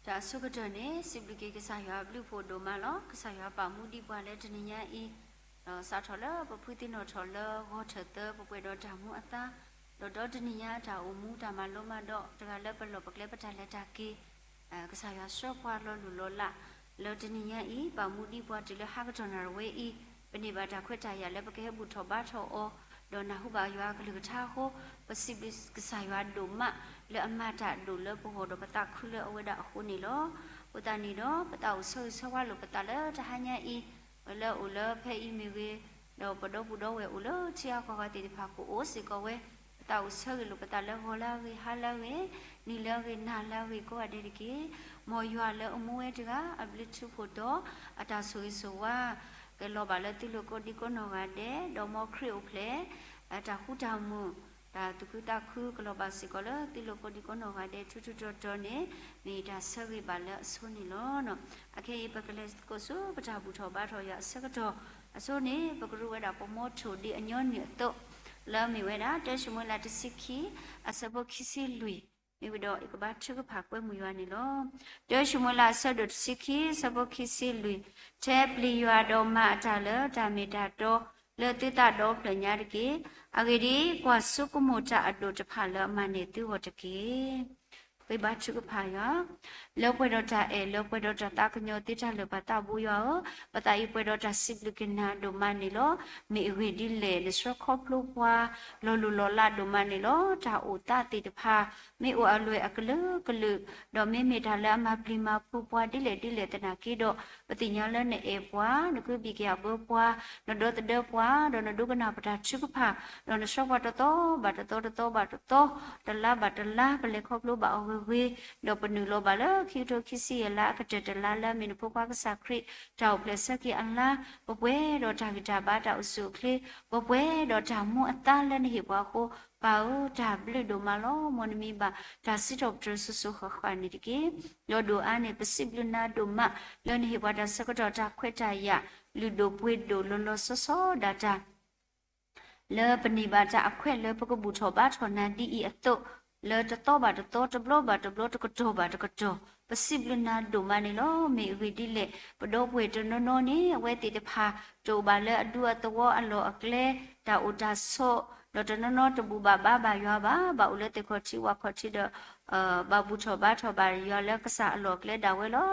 တၢ်အဆိကတၢၢ်န့ၣ် စံးဘျုးက့ၤကစၢ်ယွၤအဘျုးအဖှိၣ်ဒိၣ်မးလီၤ. ကစၢ်ယွၤပာ်မူဒံးပှၤလၢတနံၤညါအံၤ, ဒီးစးထီၣ်လၢပဖုသံနီၣ်ထီၣ်လၢဂီၤထၢၣ်သၢ ပပှဲၤဒီးတၢ်မူအသါ, ဒီးဒီတနံၤညါတၢ်အိၣ်မူတၢ်မၤလိမၤဒိး တဂၤလၢပလီၢ်ပကျဲပတၢ်လဲၤတၢ်က့ၤ ကစၢ်ယွၤဆှၢပှၤလီၤလူၢ်လီၤလး လၢတနံၤညါအံၤ ပာ်မူဒံးပှၤတုၤလၢဟါကတီၢ်နၣ်ရံၣ်ဝဲအံၤ, ပန့ၢ်ဘၣ်တၢ်ခွဲးတၢ်ယာ်လၢပကဟဲဘူၣ်ထီၣ်ဘါထီၣ်အီၤ, ဒီးနၢ်ဟူဘၣ်ယွၤအကလုၢ်ကထါအဃိ, ပစံးဘျုးကစၢ်ယွၤဒိၣ်မး လၢအမၤတၢ်ဒိၣ်လၢပဂီၢ်ဒီးပသးခုလၢအဝဲဒၣ်အဃိန့ၣ်လီၤ. အဃိသတးန့ၣ်ဒီး ပသးအိၣ်ဆၢဂ့ၤဆၢဝါလိာ်ပသးလၢတဟါညါအံၤ, ပှၤလၢအအိၣ်လၢဖဲအံၤမ့ၢ်ဂ့ၤ, ဒီးပဒီပုၢ်ဒီဝဲၢ်အိၣ်လၢထံအါကီၢ်ဂၤသ့ၣ်တဖၣ်ကအိၣ်စ့ၢ်ကီးဝဲ, ပသးအိၣ်ဆၢဂ့ၤလိာ်ပသးလၢဂီၤလၢအဂ့ၤ, ဟါလၢအဂ့ၤ, နံၤလၢအဂ့ၤ, နၤလၢအဂ့ၤကိးဂၤဒဲးတက့ၢ်. မ်ယွၤလၢအမူဝဲတဂၤ အဘျုးထူးဖှိၣ်တီၤ, အတၢ်ဆိၣ်ဂ့ၤဆိၣ်ဝါ ကလီၤဘၣ်လၢသုလိၤကိးဒံကိးနီၢ်ဂၤဒဲး, ဒီးမ်ခရံာ်အိၣ်ဖျဲၣ် တၢ်ဃူတၢ်မုာ်, တၢ်သူၣ်ခုသးခုကလီၤဘၣ်စ့ၢ်ကီးလၢသုလိၤကိးဒံကိးနီၢ်ဂၤဒဲး ထူထူတီၤတီၤန့ၣ် မ့ၢ်တၢ်ဆၢဂ့ၤဘၣ်လၢအဆိန့ၣ်လီၤ. အခဲအံၤ ပကလဲၤသကိးဆူပတၢ်ဘူၣ်ထီၣ်ဘါထီၣ်ယွၤအဆၢကတီၢ်အဆိန့ၣ် ပကရူၢ်ဝဲဒၣ်ပမိထိၣ်ဒ်အညီနုၢ်အသိး လၢအမ့ၢ်ဝဲဒၣ် တၢၡမူၤအ့လးတဆံခံ အဆၢဖိခံဆံလွံၢ်, မ့ၢ်ဝံၤဒီးယကဘါထုကဖၣ်ကွဲမုာ်ယွၤန့ၣ်လီၤ. တၢၡမူၤအ့လးအဆၢဒိၣ်တဆံခံ အဆၢဖိခံဆံလွံၢ်, ထဲပျံၤယွၤဒီးမၤအတၢ်လၢတၢ်မ့ၢ်တၢ်တီ လၢသုသးဒီဖျၢၣ်ညါတက့ၢ်. အဂ့ၢ်ဒ်အံၤ, ကွၢ်ဆိကမိၣ်တၢ်အဒိၣ်တဖၣ်လၢအမၤန့ၢ်သုဂီၢ်တက့ၢ်. ပဘါထုကဖၣ်ယွၤ, လၢပှဲၤဒီးတၢ်အဲၣ် လၢပှဲၤဒီးတၢ်သးကညီၤ သုတၢ်လၢာ်ပသးဘိယွၤဧၢ, ပသးအံၤပှဲၤဒီးတၢ်စံးဘျုးက့ၤနၤဒိၣ်မးန့ၣ်လီၤ. မ့ၢ်အဂ့ၢ်ဒ်လဲၣ် နဆှၢခီဖျိပှၤ လီၤလိၢ်လီၤလးဒိၣ်မးန့ၣ်လီၤ. တၢ်အိၣ်သးသ့ၣ်တဖၣ် မ့ၢ်အိၣ်အလွဲၢ်အကလုာ်ကလုာ်, ဒီးမ့မ့ၢ်တၢ်လၢအမၤပျံၤမၤဖုးပှၤဒ်လဲၣ်ဒ်လဲၣ်သနာ်က့ဒီး, ပသ့ၣ်ညါလၢနအဲၣ်ပှၤ, နကဘံၣ်က့ၤအဘၢပှၤ, နဒီသဒၢပှၤ, ဒီးနဒိကနၣ်ပတၢ်ထုကဖၣ်, ဒီးနဆှၢပှၤတသီဘၣ်တသီ တသီဘၣ်တသီ, တလါဘၣ်တလါ ပလဲၤခီဖျိဘၣ်အီၤဂ့ၤဂ့ၤ, ဒီးပနုာ်လီၤဘၣ်လၢခံကထိခံဆံယဲၢ်လါအကတၢၢ်တလါလၢအမ့ၢ်နဖိခွါကစၢ်ခရံာ် တၢ်အိၣ်ဖျဲၣ်ဆၢက့ၤအလါ, ပပှဲၤဒီးတၢ်ဂံၢ်တၢ်ဘါတၢ်အိၣ်ဆူၣ်အိၣ်ချ့, ပပှဲၤဒီးတၢ်မူအသါလၢနဟ့ၣ်ပှၤအဃိ, ပၢ်ဧၢ, တၢ်ဘျုးဒိၣ်မးလီၤ. မ်နမံၤဘၣ်တၢ်စံးထီၣ်ပတြၢၤစိၤစိၤဃၣ်ဃၣ်န့ၣ်တက့ၢ်. ဒီးဒိၣ်အါန့ၣ် ပစံးဘျုးနၤဒိၣ်မး လၢနဟ့ၣ်ပှၤတၢ်ဆၢကတီၢ်တၢ်ခွဲးတၢ်ယာ် လုၢ်ဒိၣ်ပှ့ၤဒိၣ်လီၤလီၤဆီဆီဒၣ်တၢ် လၢပန့ၢ်ဘၣ်တၢ်အခွဲးလၢပကဘူၣ်ထီၣ်ဘါထီၣ်နၤဒ်အံၤအသိး, လၢတသီဘၣ်တသီ တဘျီဘၣ်တဘျီ တကတီၢ်ဘၣ်တကတီၢ်, ပစံးဘျုးနၤဒိၣ်မးန့ၣ်လီၤ. မ့ၢ်အဂ့ၢ်ဒ်လဲၣ်, ပဒီပုၢ်ဝဲၢ်တနီၤနီၤန့ၣ် အဝဲသ့ၣ်တဖၣ် တအိၣ်ဘၣ်လၢအဒူအသဝီအလီၢ်အကျဲ, တၢ်အိၣ်တၢ်ဆိး, ဒီးတနီၤနီၤတဘူၣ်ဘၣ်ဘါဘၣ်ယွၤဘၣ်, ဘၣ်အိၣ်လၢသ့ၣ်ခီၣ်ထံးဝၣ်ခီၣ်ထံးဒီး ဘၣ်ဘူၣ်ထီၣ်ဘါထီၣ်ဘၣ်ယွၤလၢကစၢ်အလီၢ်အကျဲဒၣ်ဝဲလီၤ.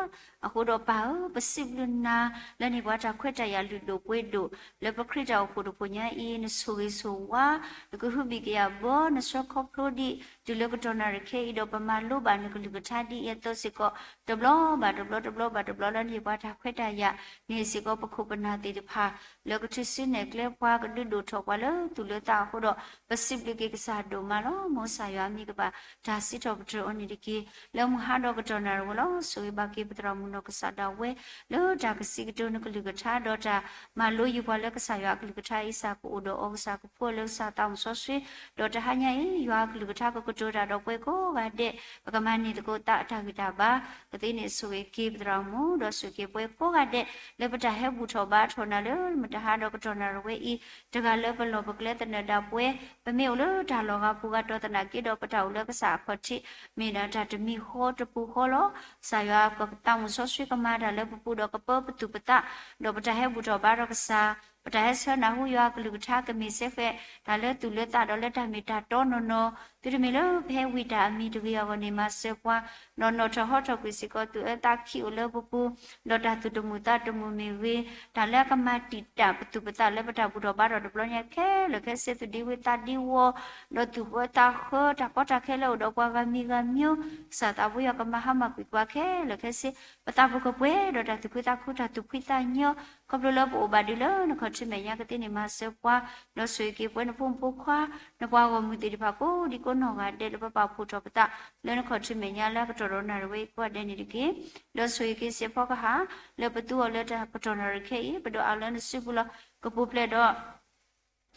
အဃိဒီးပၢ်ဧၢ, ပစံးဘျုးနၤ လၢနဟ့ၣ်ပှၤတၢ်ခွဲးတၢ်ယာ်လုၢ်ဒိၣ်ပှ့ၤဒိၣ် လၢပခရံာ်တၢ်အိၣ်ဖှိၣ်တဖှိၣ်ညါအံၤ နဆိၣ်ဂ့ၤဆိၣ်ဝါ, နကဟုဘံၣ်က့ၤအဘၢ နဆှၢခီဖျိဒံး တုၤလၢကတီၢ်နၣ်ရံၣ်ခဲအံၤဒီး ပမၤလိဘၣ်နကလုၢ်ကထါဒ်အံၤအသိးစ့ၢ်ကီး တဘျီဘၣ်တဘျီ တဘျီဘၣ်တဘျီ လၢနဟ့ၣ်ပှၤတၢ်ခွဲးတၢ်ယာ်, နဟ့ၣ်စ့ၢ်ကီးပခိၣ်ပနၢ်သ့ၣ်တဖၣ် လၢကထုးစုနဲၣ်ကျဲပှၤ ကဒုးဒိၣ်ထီၣ်ပှၤလၢသူၣ်လၢသးအဃိဒီး ပစံးဘျုးက့ၤကစၢ်ဒိၣ်မးလီၤ. မ်ကစၢ်ယွၤအမံၤကဘၣ်တၢ်စံးထီၣ်ပတြၢၤအီၤန့ၣ်တက့ၢ်. လၢမုၢ်ဟါဒီးကတီၢ်နၣ်ရံၣ်ဝဲလီၤ. ဆိၣ်ဂ့ၤဘၣ်က့ၤပသရၣ်မုၣ်နီၢ်ကစၢ်ဒၣ်ဝဲ လၢတၢ်ကစံးကတိၤနကလုၢ်ကထါ ဒီးတၢ်မၤလိယုာ်ပှၤလၢကစၢ်ယွၤအကလုၢ်ကထါအံၤ ကစၢ်ကအိၣ်ဒီးအီၤ ကစၢ်ကဖှူအီၤလၢကစၢ်သးမုၣ်စီဆှံ, ဒီးတဟါညါအံၤ ယွၤအကလုၢ်ကထါကကတိၤတၢ်ဒီးပှၤကိးဂၤဒဲး, ပကမၤန့ၢ်သကိးသးအတၢ်ဂံၢ်တၢ်ဘါ, ကသ့န့ၣ်ဆိၣ်ဂ့ၤက့ၤပသရၣ်မုၣ် ဒီးဆိၣ်ဂ့ၤက့ၤပှၤကိးဂၤဒဲး လၢပတၢ်ဟဲဘူၣ်ထီၣ်ဘါထီၣ်နၤလၢမုၢ်တဟါဒီးကတီၢ်နၣ်ရံၣ်ဝဲအံၤ, တဂၤလၢပလီၢ်ပကျဲသနၢၣ်ဒၣ်ပှဲၤ, ပမ့ၢ်အိၣ်လၢတၢ်လီၢ်ဂၤပူၤဂၤတီၤသနာ်က့ဒီး ပတၢ်အိၣ်လၢကစၢ်အခီၣ်ထံး မ့ၢ်ဒၣ်တၢ်တမံၤဃီတပူၤဃီလီၤ. ကစၢ်ယွၤသးမုၣ်စီဆှံကမၤတၢ်လၢပပူၤဒီးကပၢပသူၣ်ပသး, ဒီးပတၢ်ဟဲဘူၣ်ထီၣ်ဘါထီၣ်ကစၢ်, ပတၢ်ဟဲဆၢနၢ်ဟူယွၤအကလုၢ်ကထါကမ့ၢ်စဲဃဲး တၢ်လၢသူၣ်လၢသးဒီးလၢတၢ်မ့ၢ်တၢ်တီနီၢ်နီၢ်, သုတမ့ၢ်လၢပဟဲဝံတၢ်အမံၤတဂ့ၤအဂီၢ်န့ၣ်မၤစၢၤပှၤ, ဒီးနီၣ်ထီၣ်ဟီထီၣ်ကွံာ်စ့ၢ်ကီးသူၣ်အၢသးခံအိၣ်လၢပပူၤ, ဒီးတၢ်သူၣ်တမုာ်သးတမုာ်မ့ၢ်ဂ့ၤ, တၢ်လၢအကမၤတံာ်တာ်ပသူၣ်ပသးလၢပတၢ်ဘူၣ်ထီၣ်ဘါထီၣ်တဘျီညါခဲလၢာ်ခဲဆ့ သူၣ်ဒံဝ့သးဒံဝီ, ဒီးသူၣ်ဃၢသးဃၢ တၢ်ကီတၢ်ခဲလၢအိၣ်ဒီးပှၤဂၤမံၤဂၤမံၤ, ကစၢ်သးဘိယွၤကမၤဟါမၢ်ကွံာ်ပှၤခဲလၢာ်ခဲဆ့, ပသးဖိကပှဲၤဒီးတၢ်သူၣ်ခုသးခု တၢ်သူၣ်ဖှံသးညီ, ခီဖျိလၢပအိၣ်ဘၣ်ဒံးလၢနခီၣ်ထံးမဲာ်ညါကသ့န့ၣ်မၤစၢၤပှၤ, ဒီးဆိၣ်ဂ့ၤက့ၤပှၤနဖိမုၣ်ဖိခွါ, နပှၤဂီၢ်မုၢ်သ့ၣ်တဖၣ်ကိးဒံကိးနီၢ်ဂၤဒဲးလၢပပာ်ဖှိၣ်ထီၣ်ပသး လၢနခီၣ်ထံးမဲာ်ညါလၢအကတီၢ်ဒီးနၣ်ရံၣ်ဝဲအံၤကိးဂၤဒဲးန့ၣ်တက့ၢ်. ဒီးဆိၣ်ဂ့ၤက့ၤစဲးဖီကဟၣ် လၢပသူအီၤလၢတၢ်ကတီၢ်နၣ်ရံၣ်ခဲအံၤ ပဒိးအါလၢနစုပူၤလီၤ. ကပူၤဖျဲးဒီး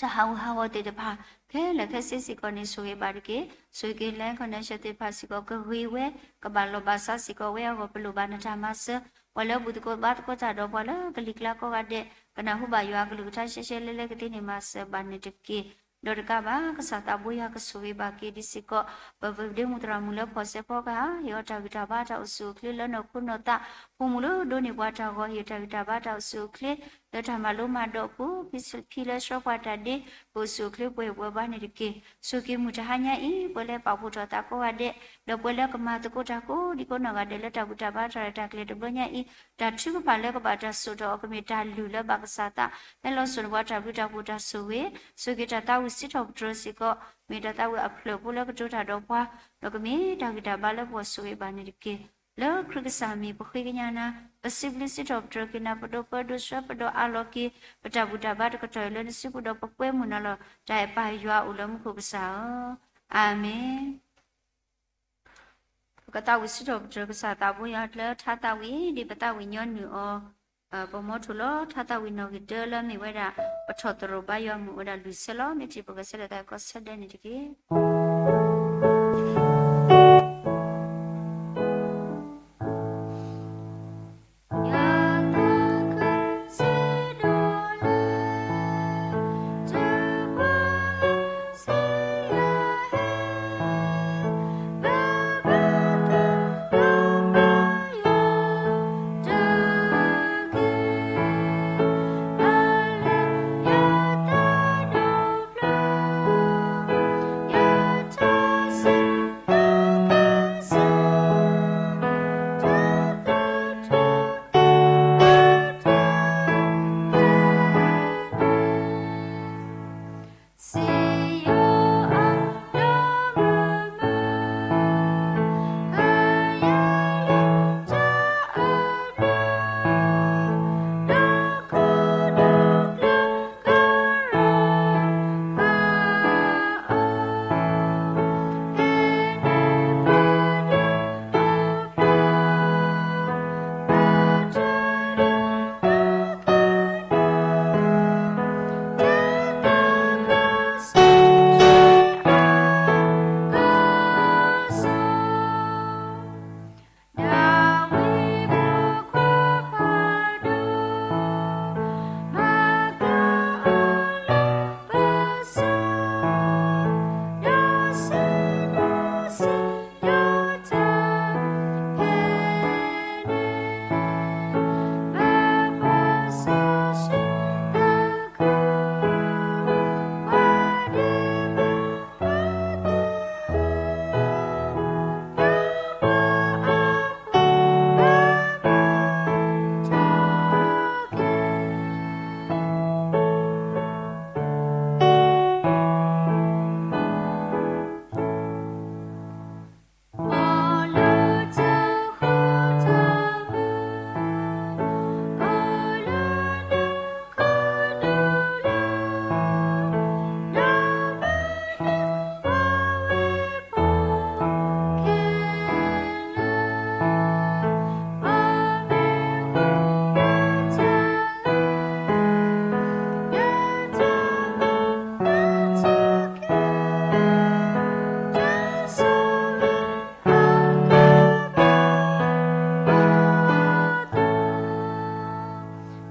တၢ်ဟးဂူာ်ဟးဂီၤသ့ၣ်တဖၣ် ခဲလၢာ်ခဲဆ့စ့ၢ်ကီးန့ၣ် ဆိၣ်ဂ့ၤဘၣ်တက့ၢ်. ဆိၣ်ဂ့ၤက့ၤ land connection သ့ၣ်တဖၣ်စ့ၢ်ကီး ကဂ့ၤဝဲ ကဘၣ်လီၢ်ဘၣ်စးစ့ၢ်ကီးဝဲအဂီၢ် ပလိၣ်ဘၣ်နတၢ်မၤစၢၤ, ပှၤလၢဘူၣ်သကိးဘါသကိးတၢ်ဒီးပှၤလၢကလံၤကျါကိးဂၤဒဲး ကနၢ်ဟူဘၣ်ယွၤအကလုၢ်ကထါရှဲရှဲလဲလဲကသ့န့ၣ် မၤစၢၤဘၣ်န့ၣ်တက့ၢ်. ဒီးတကးဘၣ် ကစၢ်သးဘိယွၤကဆိၣ်ဂ့ၤဘၣ်က့ၤဒံးစ့ၢ်ကီး ပပဒ့မုၣ်သရၣ်မုၣ်လၢဖီၣ်စဲးဖီကဟၣ် ဟ့ၣ်အီၤတၢ်ဂံၢ်တၢ်ဘါတၢ်အိၣ်ဆူၣ်အိၣ်ချ့လၢနီၢ်ခိနီၢ်သး, ဖိမုၣ်လၢဒိးန့ၢ်ပှၤတၢ်ဂီၤ ဟ့ၣ်တၢ်ဂံၢ်တၢ်ဘါတၢ်အိၣ်ဆူၣ်အိၣ်ချ့ လၢတၢ်မၤလိမၤဒိးအပူၤ ဖံလၢဆှၢပှၤတၢ်ဒ့ ကအိၣ်ဆူၣ်အိၣ်ချ့ပှဲၤပှဲၤဘၣ်န့ၣ်တက့ၢ်. ဆိၣ်ဂ့ၤမုၢ်တဟါညါအံၤ ပှၤလၢပာ်ဖှိၣ်ထီၣ်သးကိးဂၤဒဲး ဒီးပှၤလၢကမၤသကိးတၢ်ကိးဒံကိးနီၢ်ဂၤဒဲးလၢတၢ်ဘူၣ်တၢ်ဘါတၢ်ရဲၣ်တၢ်ကျဲၤတဘျီညါအံၤ တၢ်ထုကဖၣ်လၢကဘၣ်တၢ်စိာ်ထီၣ်အီၤ ကမ့ၢ်တၢ်လုၢ်လၢဘၣ်ကစၢ်သး ဟဲလီၤစိာ်န့ၢ်ပှၤတၢ်ဘျုးတၢ်ဖှိၣ်တၢ်ဆိၣ်ဂ့ၤ, ဆိၣ်ဂ့ၤတၢ်သးဝံၣ်စံးထီၣ်ပတြၢၤစ့ၢ်ကီး မ့ၢ်တၢ်သးဝံၣ်အဖျၢၣ်ဖိလၢကတိၤတၢ်ဒီးပှၤ, ဒီးကမ့ၢ်တၢ်ဂံၢ်တၢ်ဘါလၢပဂီၢ်ဆိၣ်ဂ့ၤဘၣ်န့ၣ်တက့ၢ်. လၢခရံာ်ကစၢ်မံၤပဃ့ကညးနၤ, ပစံးဘျုးစံးထီၣ်ပတြၢၤက့ၤနၤ ပဒိးပၢဒိးဆှၢပဒိးအးလီၤက့ၤ ပတၢ်ဘူၣ်တၢ်ဘါတကတီၢ်အံၤလၢနစုပူၤဒီးပကွဲမုာ်နၤလီၤ. တၢ်အဲၣ်ပၢ်ယွၤအိၣ်လၢမူခိၣ်ကစၢ်ဧၢ, အၤမ့ၣ်. ပကသးဝံၣ်စံးထီၣ်ပတြၢၤကစၢ်သးဘိယွၤလၢထါသးဝံၣ် ဒ်ပသးဝံၣ်ညီနုၢ်အီၤ, ပမီထိၣ်လီၤ. ထါသးဝံၣ်နီၣ်ဂံၢ်တၢလၢမ့ၢ်ဝဲဒၣ် ပထီၣ်သရိာ်ဘါယွၤမုၢ်အိၣ်ဝဲဒၣ်လွံၢ်ဆၢလီၤ. မ့ၢ်ထံၣ်ပကဆၢထၢၣ်သးကီးဆၢဒဲးန့ၣ်တက့ၢ်.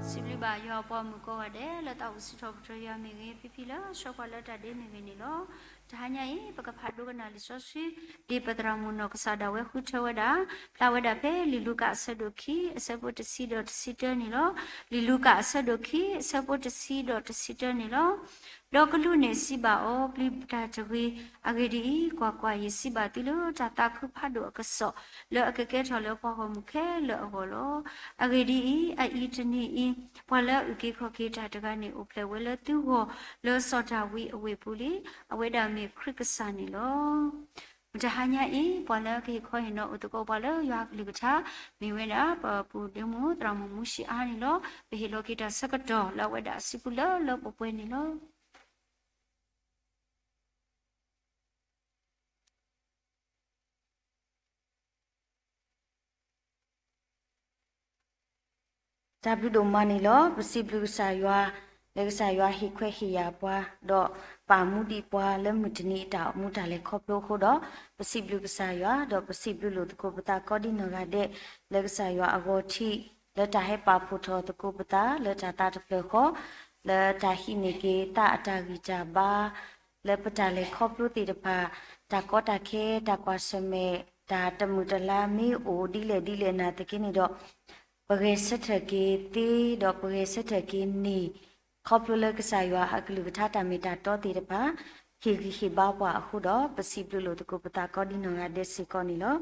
စံးဘျုးဘၣ်ယွၤအပှၤမုၣ်ကိးဂၤဒဲး လၢသးဝံၣ်စံးထီၣ်ပတြၢၤယွၤမ့ၢ်ဂ့ၤ, ဖံဖံလၢဆှၢပှၤလၢတၢ်ဒ့မ့ၢ်ဂ့ၤန့ၣ်လီၤ. တဟါညါအံၤ ပကဖးဒိကနၣ်လံာ်စီဆှံ ဒ်ပသရၣ်မုၣ်နီၢ်ကစၢ်ဒၣ်ဝဲဃုထၢဝဲဒၣ်, ဖျါဝဲဒၣ်ဖဲလံာ်လူၤကၣ်အဆၢဒိၣ်ခံ အဆၢဖိတဆံဒီးတဆံတၢန့ၣ်လီၤ. လံာ်လူၤကၣ်အဆၢဒိၣ်ခံ အဆၢဖိတဆံဒီးတဆံတၢန့ၣ်လီၤ. ဒီးကလူးန့ၣ်စံးဘၣ်အီၤ, ပျံၤတၢ်တဂ့ၤ. အဂ့ၢ်ဒ်အံၤ, ကွၢ်ကွၢ်, ယစံးဘၣ်သုလၢတၢ်သးခုဖးဒိၣ်အကစီၣ် လၢအကကဲထီၣ်လၢပှၤဂီၢ်မုၢ်ခဲလၢာ်အဂီၢ်လီၤ. အဂ့ၢ်ဒ်အံၤ, အအံၤတနံၤအံၤ ပှၤလၢအအုၣ်က့ၤခီၣ်က့ၤတၢ်တဂၤန့ၣ် အိၣ်ဖျဲၣ်ဝဲလၢသုဂီၢ် လၢစီၤဒၤဝံးအဝ့ၢ်ပူၤလံ. အဝဲဒၣ်မ့ၢ်ခရံာ်ကစၢ်န့ၣ်လီၤ. မုၢ်တဟါညါအံၤ ပှၤလၢကဟ့ၣ်ခီဟ့ၣ်နီၤအိၣ်သကိးပှၤလၢယွၤအကလုၢ်ကထါ မ့ၢ်ဝဲဒၣ် ပပုၢ်ဒ့မုၣ်သရၣ်မုၣ်မူၡံအါန့ၣ်လီၤ. ပဟ့ၣ်လီၤက့ၤတၢ်ဆၢကတီၢ်လၢအဝဲဒၣ်အစုပူၤလၢလၢပှဲၤပှဲၤန့ၣ်လီၤ. တၢ်ဘျုးဒိၣ်မးန့ၣ်လီၤ. ပစံးဘျုးကစၢ်ယွၤ, လၢကစၢ်ယွၤဟ့ၣ်ခွဲးဟ့ၣ်ယာ်ပှၤ, ဒီးပာ်မူဒံးပှၤလၢမုၢ်တနံၤအတၢ်အိၣ်မူတၢ်လဲၤခီဖျိအဃိဒီး, ပစံးဘျုးကစၢ်ယွၤ, ဒီးပစံးဘျုးလိာ်သကိးပသးကိးဒံနီၢ်ဂၤဒဲး, လၢကစၢ်ယွၤအဂီၢ်ထံး, လၢတၢ်ဟဲပာ်ဖှိၣ်ထီၣ်သကိးပသး လၢတၢ်သးတဖျၢၣ်ဃီ, လၢတၢ်ဟံးန့ၢ်က့ၤသးအတၢ်ဂံၢ်တၢ်ဘါ, လၢပတၢ်လဲၤခီဖျိသ့ၣ်တဖၣ်, တၢ်ကီတၢ်ခဲ, တၢ်ကွၢ်ဆၢၣ်မဲာ်, တၢ်တမုာ်တလၤမ့ၢ်အိၣ်ဒ်လဲၣ်ဒ်လဲၣ်နာ်သက့န့ၣ်ဒီး, ပဂဲၤဆၢထၢၣ်က့ၤသ့, ဒီးပဂဲၤဆၢထၢၣ်က့ၤန့ၢ်, ခီဖျိလၢကစၢ်ယွၤအကလုၢ်ကထါတၢ်မ့ၢ်တၢ်တီသ့ၣ်တဖၣ် ဟ့ၣ်ဂံၢ်ဟ့ၣ်ဘါပှၤအဃိဒီး, ပစံးဘျုးလိာ်သကိးပသးကိးဒ်နီၢ်ဂၤဒဲးစ့ၢ်ကီးန့ၣ်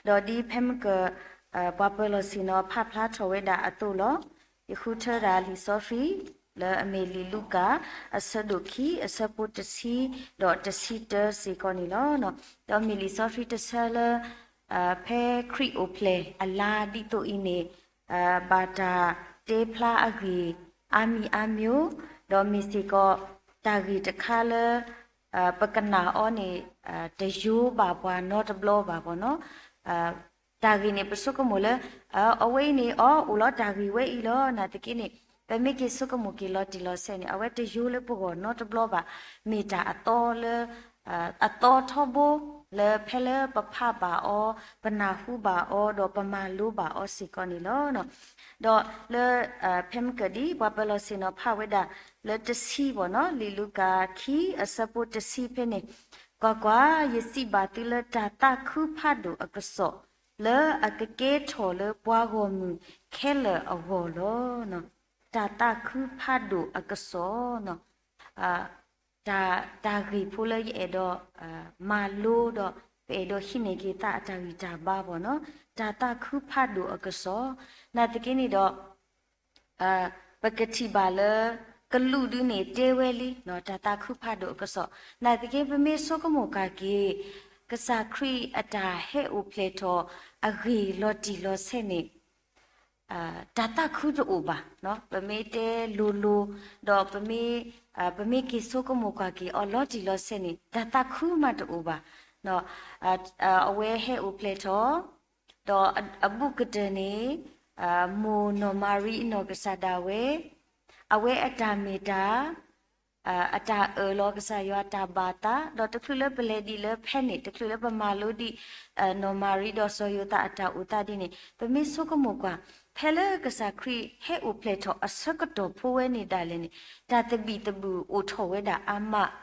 လီၤ. ဒီးဒ်ဖဲမုၢ်ကၢၢ် ပှၤပၢၤလီၢ်ဆ့ၣ်နီၤဖးဖျါထီၣ်ဝဲဒၣ်အသိးလီၤ. ယဃုထၢဒၣ်လံာ်စီဆှံ လၢအမ့ၢ်လံာ်လူၤကၣ် အဆၢဒိၣ်ခံ အဆၢဖိတဆံ ဒီးတဆံတၢစ့ၢ်ကီးန့ၣ်လီၤ. ဒီးမ့ၢ်လံာ်စီဆှံတဆၢလၢ ဖဲခရံာ်အိၣ်ဖျဲၣ်အလါဒ်သိးအံၤန့ၣ်, ဘၣ်တၢ်တဲဖျါအဂ့ၢ်အါမံၤအါမံၤ, ဒီးမ့ၢ်စ့ၢ်ကီး တၢ်ဂ့ၢ်တခါလၢ ပကနၣ်အီၤန့ၣ် တယိဘၣ်ပှၤနီတဘျီဘၣ်ဘၣ်နီၤ. တၢ်ဂ့ၢ်န့ၣ် ပဆိကမိၣ်လၢ အဝဲအံၤန့ၣ် အီ အိၣ်လီၤတၢ်ဂ့ၢ်ဝဲအံၤလီၤ နာ်သက့န့ၣ်, ပမ့ၢ်က့ၤဆိကမိၣ်က့ၤလီၤတံၢ်လီၤဆဲးန့ၣ် အဝဲတယိလၢပဂီၢ်နီတဘျီဘၣ်, မ့ၢ်တၢ်အသီလၢ အသီထီဘိ လၢဖဲလၢပဖးဘၣ်အီၤ, ပနၢ်ဟူဘၣ်အီၤ, ဒီးပမၤလိဘၣ်အီၤစ့ၢ်ကီးန့ၣ်လီၤ. ဒီးလၢ ဖဲမုၢ်ကၢၢ်ဒ် ပှၤပၢၤလီၢ်ဆ့ၣ်နီၤဖးဝဲဒၣ် လၢတဆံဘၣ်နီၤ, လံာ်လူၤကၣ်ခံ အဆၢဖိတဆံဖဲန့ၣ်, ကွၢ်ကွၢ်, ယစံးဘၣ်သုလၢတၢ်သးခုဖးဒိၣ်အကစီၣ်, လၢအကကဲထီၣ်လၢပှၤဂီၢ်မုၢ်ခဲလၢာ်အဂီၢ်လီၤ. တၢ်သးခုဖးဒိၣ်အကစီၣ် တၢ် တၢ်ဂ့ၢ်ဖိလၢယအဲၣ်ဒိး မၤလိဒီး ပအဲၣ်ဒိးဟံးန့ၢ်က့ၤသးအတၢ်ဂံၢ်တၢ်ဘါဘၣ်နီၤ, တၢ်သးခုဖးဒိၣ်အကစီၣ်, နာ်သက့န့ၣ်ဒီး ပကထံၣ်ဘၣ်လၢ ကလူးဒုန့ၣ်တဲဝဲလံ တၢ်သးခုဖးဒိၣ်အကစီၣ်, နာ်သက့ပမ့ၢ်ဆိကမိၣ်ကွၢ်က့ၤ ကစၢ်ခရံာ်အတၢ်ဟဲအိၣ်ဖျဲၣ်ထီၣ်အဂ့ၢ်လီၤတံၢ်လီၤဆဲးန့ၣ် တၢ်သးခုတအိၣ်ဘၣ်, ပမ့ၢ်တဲလိၤလိၤ, ဒီးပမ့ၢ် ပမ့ၢ်က့ၤဆိကမိၣ်ကွၢ်က့ၤအီၤလီၤတံၢ်လီၤဆဲးန့ၣ် တၢ်သးခုမးတအိၣ်ဘၣ်. အဝဲဟဲအိၣ်ဖျဲၣ်ထီၣ်, ဒီးအဘူးကတၢၢ်န့ၣ် မိၢ်နီၢ်မၤရံအနီၢ်ကစၢ်ဒၣ်ဝဲ, အဝဲအတၢ်မ့ၢ်တၢ် အတၢ်အၢၣ်လီၤကစၢ်ယွၤတၢ်ဘၣ်သး, ဒီးတချုးလၢပလဲၤဒံးလၢဖဲန့ၣ် တချုးလၢပမၤလိဒံး နီၢ်မၤရံဒီးစီၤယိၤသးအတၢ်အိၣ်သးဒ်န့ၣ် ပမ့ၢ်ဆိကမိၣ်ကွၢ် ဖဲလၢကစၢ်ခရံာ်ဟဲအိၣ်ဖျဲၣ်ထီၣ်အဆၢကတီၢ်ဖိဝဲန့ၣ်ဒၣ်လဲာ်န့ၣ် တၢ်သဘံၣ်သဘုၣ်အိၣ်ထီၣ်ဝဲဒၣ်အါမး,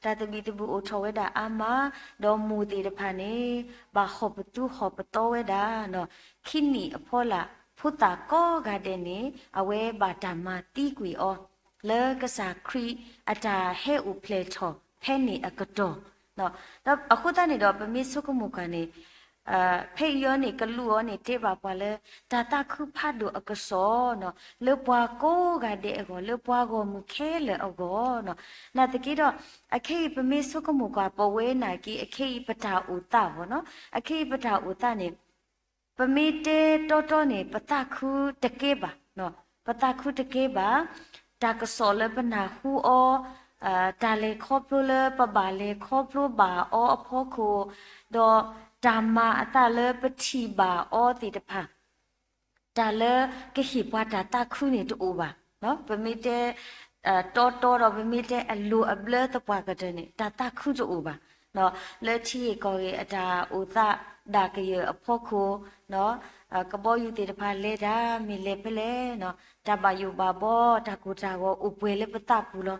တၢ်သဘံၣ်သဘုၣ်အိၣ်ထီၣ်ဝဲဒၣ်အါမး, ဒီးမိၢ်သ့ၣ်တဖၣ်န့ၣ် ဘၣ်ဟီၣ်ပသူဟီၣ်ပသီဝဲဒၣ်, ခံနံၣ်အဖီလာ် ဖိသၣ်ကိးဂၤဒဲးန့ၣ် အဝဲဘၣ်တၢ်မၤသံကွံာ်အီၤ လၢကစၢ်ခရံာ်အတၢ်ဟဲအိၣ်ဖျဲၣ်ထီၣ်ဖဲန့ၣ်အကတီၢ်, ဒီးအဃိသတးန့ၣ်ဒီး ပမ့ၢ်ဆိကမိၣ်ကွၢ်န့ၣ် ဖဲအံၤအီၤန့ၣ် ကလူးအီၤန့ၣ် တဲဘၣ်ပှၤလၢ တၢ်သးခုဖးဒိၣ်အကစီၣ် လၢပှၤကိးဂၤဒဲးအဂီၢ် လၢပှၤဂီၢ်မုၢ်ခဲလၢာ်အဂီၢ်, နာ်သက့ဒီး အခဲအံၤပမ့ၢ်ဆိကမိၣ်ကွၢ် ပဝဲနာ်က့ အခဲအံၤပတၢ်အိၣ်သးဘၣ်နီၤ, အခဲအံၤပတၢ်အိၣ်သးန့ၣ် ပမ့ၢ်တဲတီတီန့ၣ် ပသးခုတကဲဘၣ်, ပသးခုတကဲဘၣ်, တၢ်ကစီၣ်လၢပနၢ်ဟူအီၤ, တၢ်လဲၤခီဖျိလၢပဘၣ်လဲၤခီဖျိဘၣ်အီၤအဖီခိၣ်, ဒီးတၢ်မၤအသးလၢပထံၣ်ဘၣ်အီၤသ့ၣ်တဖၣ် တၢ်လၢကဟ့ၣ်ပှၤတၢ်သးခုန့ၣ်တအိၣ်ဘၣ်, ပမ့ၢ်တဲ တီတီဒီး ပမ့ၢ်တဲအလိၤအဘျၢသပှၢ်ကတၢၢ်န့ၣ် တၢ်သးခုတအိၣ်ဘၣ်, လၢထံဂ့ၢ်ကီၢ်ဂ့ၢ်အတၢ်အိၣ်သးဒၣ်ကယၢၢ်အဖီခိၣ်, ကဘီယူၤသ့ၣ်တဖၣ်လဲၤတၢ်မ့ၢ်လဲၤဖဲလဲၣ်, တၢ်ဘၣ်ယိၣ်ဘၣ်ဘီ တၢ်ကိၢ်တၢ်ဂီၤအိၣ်ပှဲၤလၢပသးပူၤလီၤ.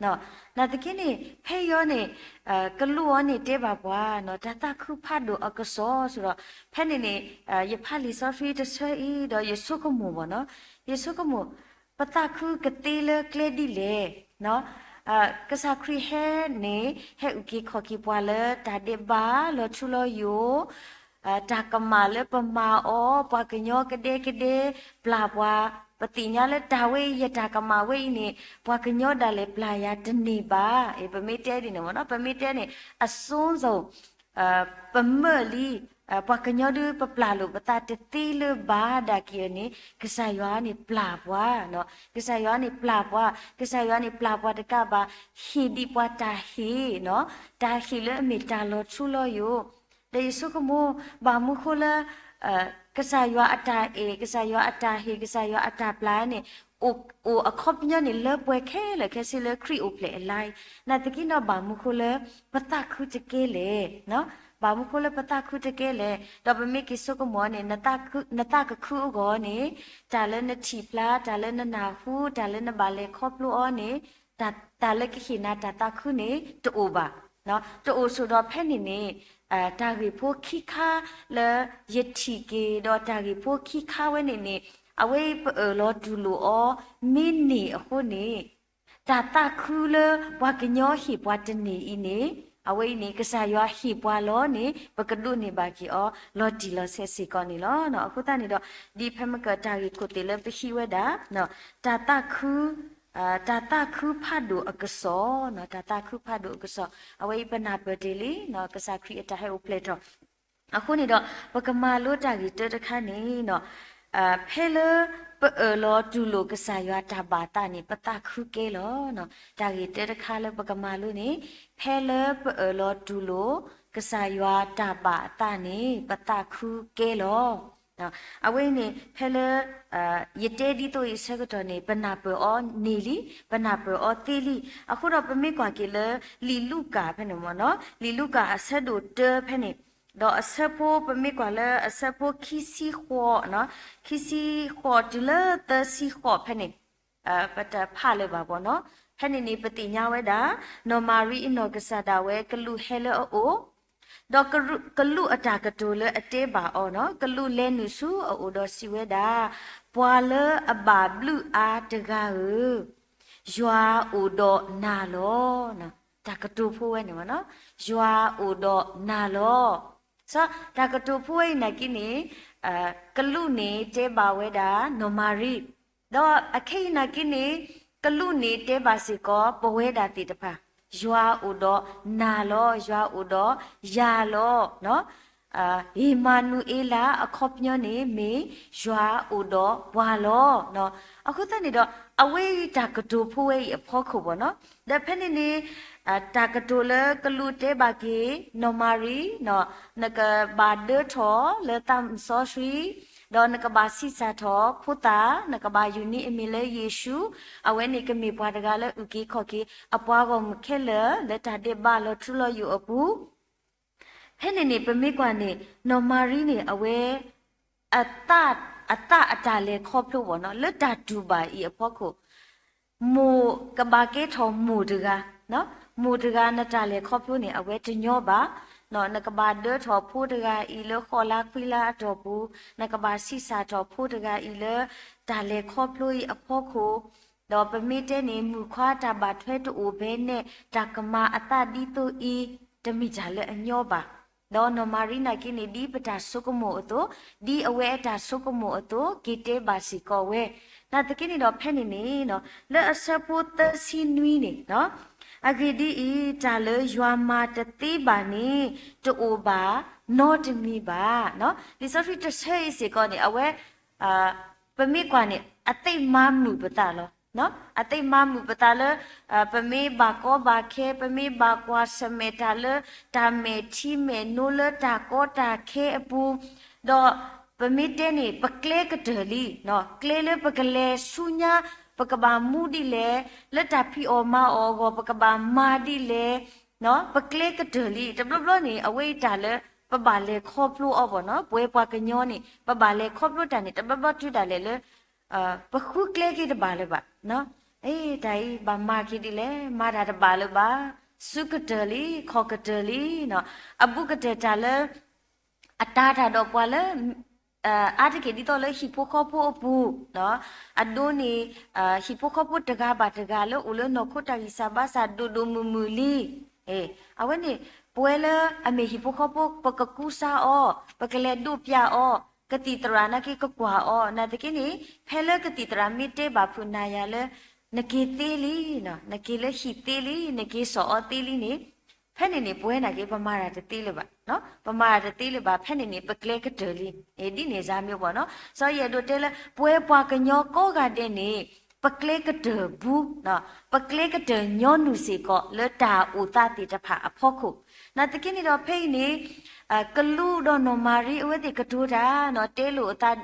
နာ်သက့န့ၣ် ဖဲအံၤအီၤန့ၣ် ကလူးအီၤန့ၣ်တဲဘၣ်ပှၤ တၢ်သးခုဖးဒိၣ်အကစီၣ်စ့ၢ်ဒီး ဖဲန့ၣ်န့ၣ် ယဖးလံာ်စီဆှံတဆၢအံၤဒီးယဆိကမိၣ်ဘၣ်နီၤ, ယဆိကမိၣ် ပသးခုကသ့လၢကျဲဒ်လဲၣ်, ကစၢ်ခရံာ်ဟဲန့ၣ် ဟဲအုၣ်က့ၤခီၣ်က့ၤပှၤလၢတၢ်ဒဲးဘးလီၤထူလီၤယိာ်, တၢ်ကမၣ်လၢပမၤအီၤ ပှၤကညီကဒဲကဒဲပျၢ်ပှၤ, ပသ့ၣ်ညါလၢတၢ်ဝဲအံၤ ယတၢ်ကမၣ်ဝဲအံၤန့ၣ် ပှၤကညီဒၣ်လဲာ်ပျၢ်ယၤတန့ၢ်ဘၣ်, ပမ့ၢ်တဲဒ်န့ၣ်မ့ၢ်နီၤ, ပမ့ၢ်တဲန့ၣ် အစိၤစိၤ ပမၢလံ, ပှၤကညီဒုးပပျၢ်လိာ်ပသးတသ့လၢၤဘၣ်ဒၣ်က့ၤအီၤန့ၣ် ကစၢ်ယွၤန့ၣ်ပျၢ်ပှၤ, ကစၢ်ယွၤန့ၣ်ပျၢ်ပှၤ, ကစၢ်ယွၤန့ၣ်ပျၢ်ပှၤတကးဘၣ် ဟ့ၣ်ဒံးပှၤတၢ်ဟ့ၣ်, တၢ်ဟ့ၣ်လၢအမ့ၢ်တၢ်လီၤထူလီၤယိာ်, ဒီးယဆိကမိၣ် ဘၣ်မနုၤဃိလၢ ကစၢ်ယွၤအတၢ်အဲၣ် ကစၢ်ယွၤအတၢ်ဟ့ၣ် ကစၢ်ယွၤအတၢ်ပျၢ်န့ၣ် အိၣ်အခီပညီန့ၣ် လၢပှဲၤခဲလၢာ်ခဲဆ့လၢခရံာ်အိၣ်ဖျဲၣ်အလါအံၤ, နာ်သက့ဒီး ဘၣ်မနုၤဃိလၢ ပသးခုတကဲလဲၣ်, ဘၣ်မနုၤဃိလၢပသးခုတကဲလဲၣ်, ဒီးပမ့ၢ်က့ၤဆိကမိၣ်အီၤန့ၣ် နသးကခုအဂီၢ်န့ၣ် တၢ်လၢနထံၣ်ဖျါ တၢ်လၢနနၢ်ဟူ တၢ်လၢနဘၣ်လဲၤခီဖျိအီၤန့ၣ် တၢ်လၢကဟ့ၣ်နၤတၢ်သးခုန့ၣ် တအိၣ်ဘၣ်. တအိၣ်ဆိၣ်ဒီးဖဲန့ၣ်န့ၣ် တၢ်ဂ့ၢ်ဖိခံခါလၢယထံၣ်က့ၤဒီးတၢ်ဂ့ၢ်ဖိခံခါဝဲန့ၣ်န့ၣ် အဝဲအံၤပအၢၣ်လီၤတူၢ်လိာ်အီၤ မ့ၢ်န့ၢ်အဃိန့ၣ် တၢ်သးခုလၢပှၤကညီဟ့ၣ်ပှၤတန့ၢ်အံၤန့ၣ် အဝဲအံၤန့ၣ် ကစၢ်ယွၤဟ့ၣ်ပှၤလီၤန့ၣ် ပကဒိးန့ၢ်ဘၣ်က့ၤအီၤ လီၤတံၢ်လီၤဆဲးစ့ၢ်ကီးန့ၣ်လီၤ. အဃိသတးန့ၣ်ဒီး ဒ်ဖဲမ့ၢ်ကတၢ်ဂ့ၢ်ခိၣ်သ့ၣ်လၢပဟံးဝဲဒၣ် တၢ်သးခု တၢ်သးခုဖးဒိၣ်အကစီၣ်, တၢ်သးခုဖးဒိၣ်အကစီၣ် အဝဲအံၤပနၢ်ပၢၢ်တ့ၢ်လံ ကစၢ်ခရံာ်အတၢ်ဟဲအိၣ်ဖျဲၣ်ထီၣ်. အဃိန့ၣ်ဒီး ပကမၤလိတၢ်ဂ့ၢ်တၢတခါန့ၣ် ဖဲလၢပအၢၣ်လီၤတူၢ်လိာ်ကစၢ်ယွၤတၢ်ဘၣ်သးန့ၣ် ပသးခုကဲလီၤ. တၢ်ဂ့ၢ်တၢတခါလၢပကမၤလိန့ၣ် ဖဲလၢပအၢၣ်လီၤတူၢ်လိာ် ကစၢ်ယွၤတၢ်ဘၣ်သးန့ၣ် ပသးခုကဲလီၤ. အဝဲအံၤန့ၣ် ဖဲလၢ ယတဲဒ်သိးအံၤအဆၢကတီၢ်န့ၣ် ပနၢ်ပၢၢ်အီၤန့ၢ်လံ, ပနၢ်ပၢၢ်အီၤသ့လံ. အဃိဒီးပမ့ၢ်ကွၢ်က့ၤလၢလံာ်လူၤကၣ်ဖဲန့ၣ်မ့ၢ်နီၤ, လံာ်လူၤကၣ်အဆၢဒိၣ်တၢဖဲန့ၣ်, ဒီးအဆၢဖိပမ့ၢ်ကွၢ်လၢအဆၢဖိခံဆံဃိး, ခံဆံဃိးတုၤလၢသၢဆံဃိးဖဲန့ၣ် ပတဖးလၢၤဘၣ်ဘၣ်နီၤ. ဖဲန့ၣ်န့ၣ် ပသ့ၣ်ညါဝဲဒၣ် နီၢ်မၤရံအနီၢ်ကစၢ်ဒၣ်ဝဲ ကလူးဟဲလၢအအိၣ်, ဒီးကလူးအတၢ်ကတိၤလၢအတဲဘၣ်အီၤနီၤ, ကလူးလဲၤနုာ်ဆူအအိၣ်ဒီးစံးဝဲဒၣ်, ပှၤလၢအဘၣ်ဘျုးအါတဂၤဧၢ, ယွၤအိၣ်ဒီးနၤလီၤ. တၢ်ကတိၤဖိဝဲန့ၣ်မ့ၢ်နီၤ, ယွၤအိၣ်ဒီးနၤလီၤ. စီၤ တၢ်ကတိၤဖိဝဲအံၤနာ်က့န့ၣ် ကလူးန့ၣ်တဲဘၣ်ဝဲဒၣ် နီၢ်မၤရံ, ဒီးအခဲအံၤနာ်က့န့ၣ် ကလူးန့ၣ်တဲဘၣ်စ့ၢ်ကီး ပဝဲဒၣ်သ့ၣ်တဖၣ်, ယွၤအိၣ်ဒီးနၤလီၤ, ယွၤအိၣ်ဒီးယၤလီၤ. ဧ့မၤနူၤအ့လး အခီပညီန့ၣ် မ့ၢ်ယွၤအိၣ်ဒီးပှၤလီၤ. အဃိသတးန့ၣ်ဒီး အဝဲအံၤတၢ်ကတိၤဖိဝဲအံၤအဖီခိၣ်ဘၣ်နီၤ, ဒီးဖဲန့ၣ်န့ၣ် တၢ်ကတိၤလၢကလူးတဲဘၣ်က့ၤ နီၢ်မၤရံ, နကဘၣ်ဒၢထီၣ်လၢသးစီဆှံ, ဒီးနကဘၣ်ဆံးစၢ်ထီၣ်ဖိသၣ်, နကဘၣ်ယုၢ်န့ၢ်အမံၤလၢယ့ၣ်ၡူး, အဝဲန့ၣ်ကမ့ၢ်ပှၤတဂၤလၢအုၣ်က့ၤခီၣ်က့ၤ အပှၤဂီၢ်မုၢ်ခဲလၢာ် လၢတၢ်ဒဲးဘးလီၤထူလီၤယိာ်အပူၤ ဖဲန့ၣ်န့ၣ် ပမ့ၢ်ကွၢ်န့ၣ် နီၢ်မၤရံန့ၣ် အဝဲ အသး အသးအတၢ်လဲၤခီဖျိဘၣ်နီၤ လၢတၢ်တူၢ်ဘၣ်အံၤအဖီခိၣ်, မိၢ်ကဘၣ်ကဲထီၣ်မိၢ်တဂၤ, မိၢ်တဂၤနတၢ်လဲၤခီဖျိန့ၣ် အဝဲတညီဘၣ်, နကဘၣ်ဒၢထီၣ်ဖိတဂၤအံၤလၢဃိးလါခွံလါအတီၢ်ပူၤ, နကဘၣ်ဆံးစၢ်ထီၣ်ဖိတဂၤအံၤလၢ တၢ်လဲၤခီဖျိအံၤအဖီခိၣ်, ဒီးပမ့ၢ်တဲန့ၣ် မုၣ်ခွါတၢ်ဘၣ်ထွဲတအိၣ်ဖဲန့ၣ် တၢ်ကမၤအသးဒ်သိးအံၤ တမ့ၢ်တၢ်လၢအညီဘၣ်. ဒီးနီၢ်မၤရံနာ်က့န့ၣ် ဒ်ပတၢ်ဆိကမိၣ်အသိး, ဒ်အဝဲအတၢ်ဆိကမိၣ်အသိး က့ၤတဲဘၣ်စ့ၢ်ကီးဝဲ, နာ်သက့န့ၣ်ဒီးဖဲန့ၣ်န့ၣ် လၢအဆၢဖိသၢဆံနွံန့ၣ်, အဂ့ၢ်ဒ်အံၤ, တၢ်လၢယွၤမၤတသ့ဘၣ်န့ၣ် တအိၣ်ဘၣ်နီတမံၤဘၣ်. လံာ်စီဆှံတဆၢအံၤစ့ၢ်ကီးန့ၣ် အဝဲ ပမ့ၢ်ကွၢ်န့ၣ် အသ့ၣ်မၤမုာ်ပသးလီၤ. အသ့ၣ်မၤမုာ်ပသးလၢ ပမ့ၢ်ဘၣ်ကီဘၣ်ခဲ, ပမ့ၢ်ဘၣ်ကွၢ်ဆၢၣ်မဲာ်တၢ်လၢ တၢ်မဲာ်ထံမဲာ်နိလၢတၢ်ကီတၢ်ခဲအပူၤ, ဒီးပမ့ၢ်တဲန့ၣ် ပကျဲကတၢၢ်လံ, ကျဲလၢပကလဲၤဆူညါ ပကဘၣ်မူဒ်လဲၣ်, လၢတၢ်ဖံးအီၣ်မၤအီၣ်အဂီၢ် ပကဘၣ်မၤဒ်လဲၣ်, ပကျဲကတၢၢ်လံ. တဘျီဘျီန့ၣ် အဝဲအံၤတၢ်လၢ ပဘၣ်လဲၤခီဖျိအီၤဘၣ်နီၤ, ပဝဲပှၤကညီန့ၣ် ပဘၣ်လဲၤခီဖျိတၢ်န့ၣ် တဘျီဘျီတုၤဒၣ်လဲာ်လၢ ပဃုကျဲက့ၤတဘၣ်လၢၤဘၣ်. အ့ တၢ်အံၤဘၣ်မၤက့ၤဒ်လဲၣ်, မၤတၢ်တဘၣ်လၢၤဘၣ်, စုကတၢၢ်လံ, ခီၣ်ကတၢၢ်လံ, အဘူးကတၢၢ်တၢ်လၢ အတၤတၢ်ဒီးပှၤလၢ အါတက့ၢ်ဒ်သိးလၢဟံၣ်ဖိဃီဖိအပူၤ, အဒိန့ၣ် ဟံၣ်ဖိဃီဖိတဂၤဘၣ်တဂၤလၢအိၣ်လၢနီၢ်ခိတၢ်ဂံၢ်စၢ်ဘါစၢ်ဒိၣ်ဒိၣ်မုၢ်မုၢ်လံ. အဝဲန့ၣ် ပဝဲလၢအမ့ၢ်ဟံၣ်ဖိဃီဖိ ပကကူစါအီၤ, ပကလဲၤဒိးပျၢ်အီၤ, ကသံၣ်သရၣ်နာ်က့ကကွၢ်အီၤ, နာ်သက့န့ၣ် ဖဲလၢကသံၣ်သရၣ်မ့ၢ်တဲဘၣ်ဖုးနၤယၤလၢ နက့ၤသ့လံ, နက့ၤလၢဟံၣ်သ့လံ, နက့ၤစိာ်အီၤသ့လံန့ၣ် ဖဲန့ၣ်န့ၣ် ပဝဲနာ်က့ ပမၤတၢ်တသ့လၢၤဘၣ်, ပမၤတၢ်တသ့လၢၤဘၣ်, ဖဲန့ၣ်န့ၣ် ပကျဲကတၢၢ်လံ, ဒ်န့ၣ်စါမ့ၢ်ဘၣ်နီၤ. စီၤယဲၢ်ဒိးတဲလၢ ပဝဲပှၤကညီကိးဂၤဒဲးန့ၣ် ပကျဲကတၢၢ်ဘူး, ပကျဲကတၢၢ်ညီနုၢ်စ့ၢ်ကီး လၢတၢ်အိၣ်သးသ့ၣ်တဖၣ်အဖီခိၣ်, နာ်သက့န့ၣ်ဒီး ဖဲအံၤန့ၣ် ကလူးဒီးနီၢ်မၤရံအဝဲသ့ၣ်ကတိၤတၢ်နီၤ တဲလိာ်အသး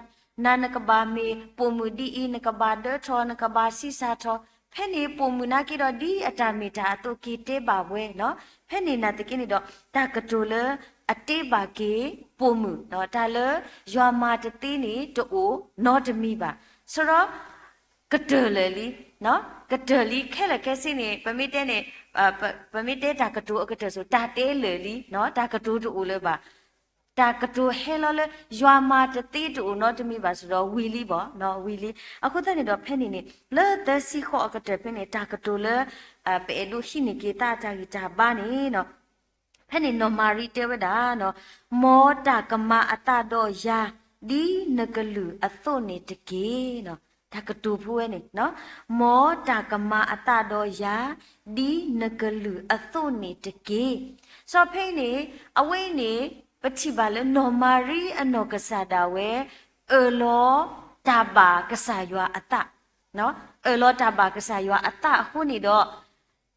နၤနကဘၣ်မ့ၢ်ပိာ်မုၣ်ဒ်အံၤ, နကဘၣ်ဒၢထီၣ်, နကဘၣ်ဆံးစၢ်ထီၣ်, ဖဲန့ၣ်ပိာ်မုၣ်နာ်က့ဒီး ဒ်အတၢ်မ့ၢ်တၢ်အသိးက့ၤတဲဘၣ်ဝဲနီၤ. ဖဲန့ၣ်နာ်သက့န့ၣ်ဒီး တၢ်ကတိၤလၢအတ့ဘၣ်က့ၤပိာ်မုၣ်, တၢ်လၢယွၤမၤတသ့န့ၣ် တအိၣ်နီတမံၤဘၣ်. ဆရီ ကတၢၢ်လၢာ်လံ, ကတၢၢ်လံခဲလၢာ်ခဲဆ့န့ၣ် ပမ့ၢ်တဲန့ၣ် ပမ့ၢ်တဲတၢ်ကတိၤအကတၢၢ်စိၤ တၢ်တဲလၢာ်လံ, တၢ်ကတိၤတအိၣ်လၢၤဘၣ်. တၢ်ကတိၤဟဲလီၤလၢ ယွၤမၤတသ့တအိၣ်နီတမံၤဘၣ်စ့ၢ်ဒီး ဝံၤလံဘၣ်, ဝံၤလံ. အဃိသတးန့ၣ်ဒီး ဖဲန့ၣ်န့ၣ် လၢသၢဆံဃိးအကတၢၢ်ဖဲန့ၣ် တၢ်ကတိၤလၢ ပအဲၣ်ဒိးဟံးန့ၢ်က့ၤသးအတၢ်ဂံၢ်တၢ်ဘါန့ၣ် ဖဲန့ၣ်နီၢ်မၤရံတဲဝဲဒၣ်, မ်တၢ်ကမၤအသးဒီးယၤ ဒ်နကလုၢ်အသိးန့ၣ်တက့ၢ်. တၢ်ကတိၤဖိဝဲန့ၣ်, မ်တၢ်ကမၤအသးဒီးယၤ ဒ်နကလုၢ်အသိးန့ၣ်တက့ၢ်. စီၤဖဲအံၤန့ၣ် အဝဲအံၤန့ၣ် ပထံၣ်ဘၣ်လၢနီၢ်မၤရံအနီၢ်ကစၢ်ဒၣ်ဝဲ အၢၣ်လီၤတၢ်ဘၣ်ကစၢ်ယွၤအသး, အၢၣ်လီၤတၢ်ဘၣ်ကစၢ်ယွၤအသးအဃိန့ၣ်ဒီး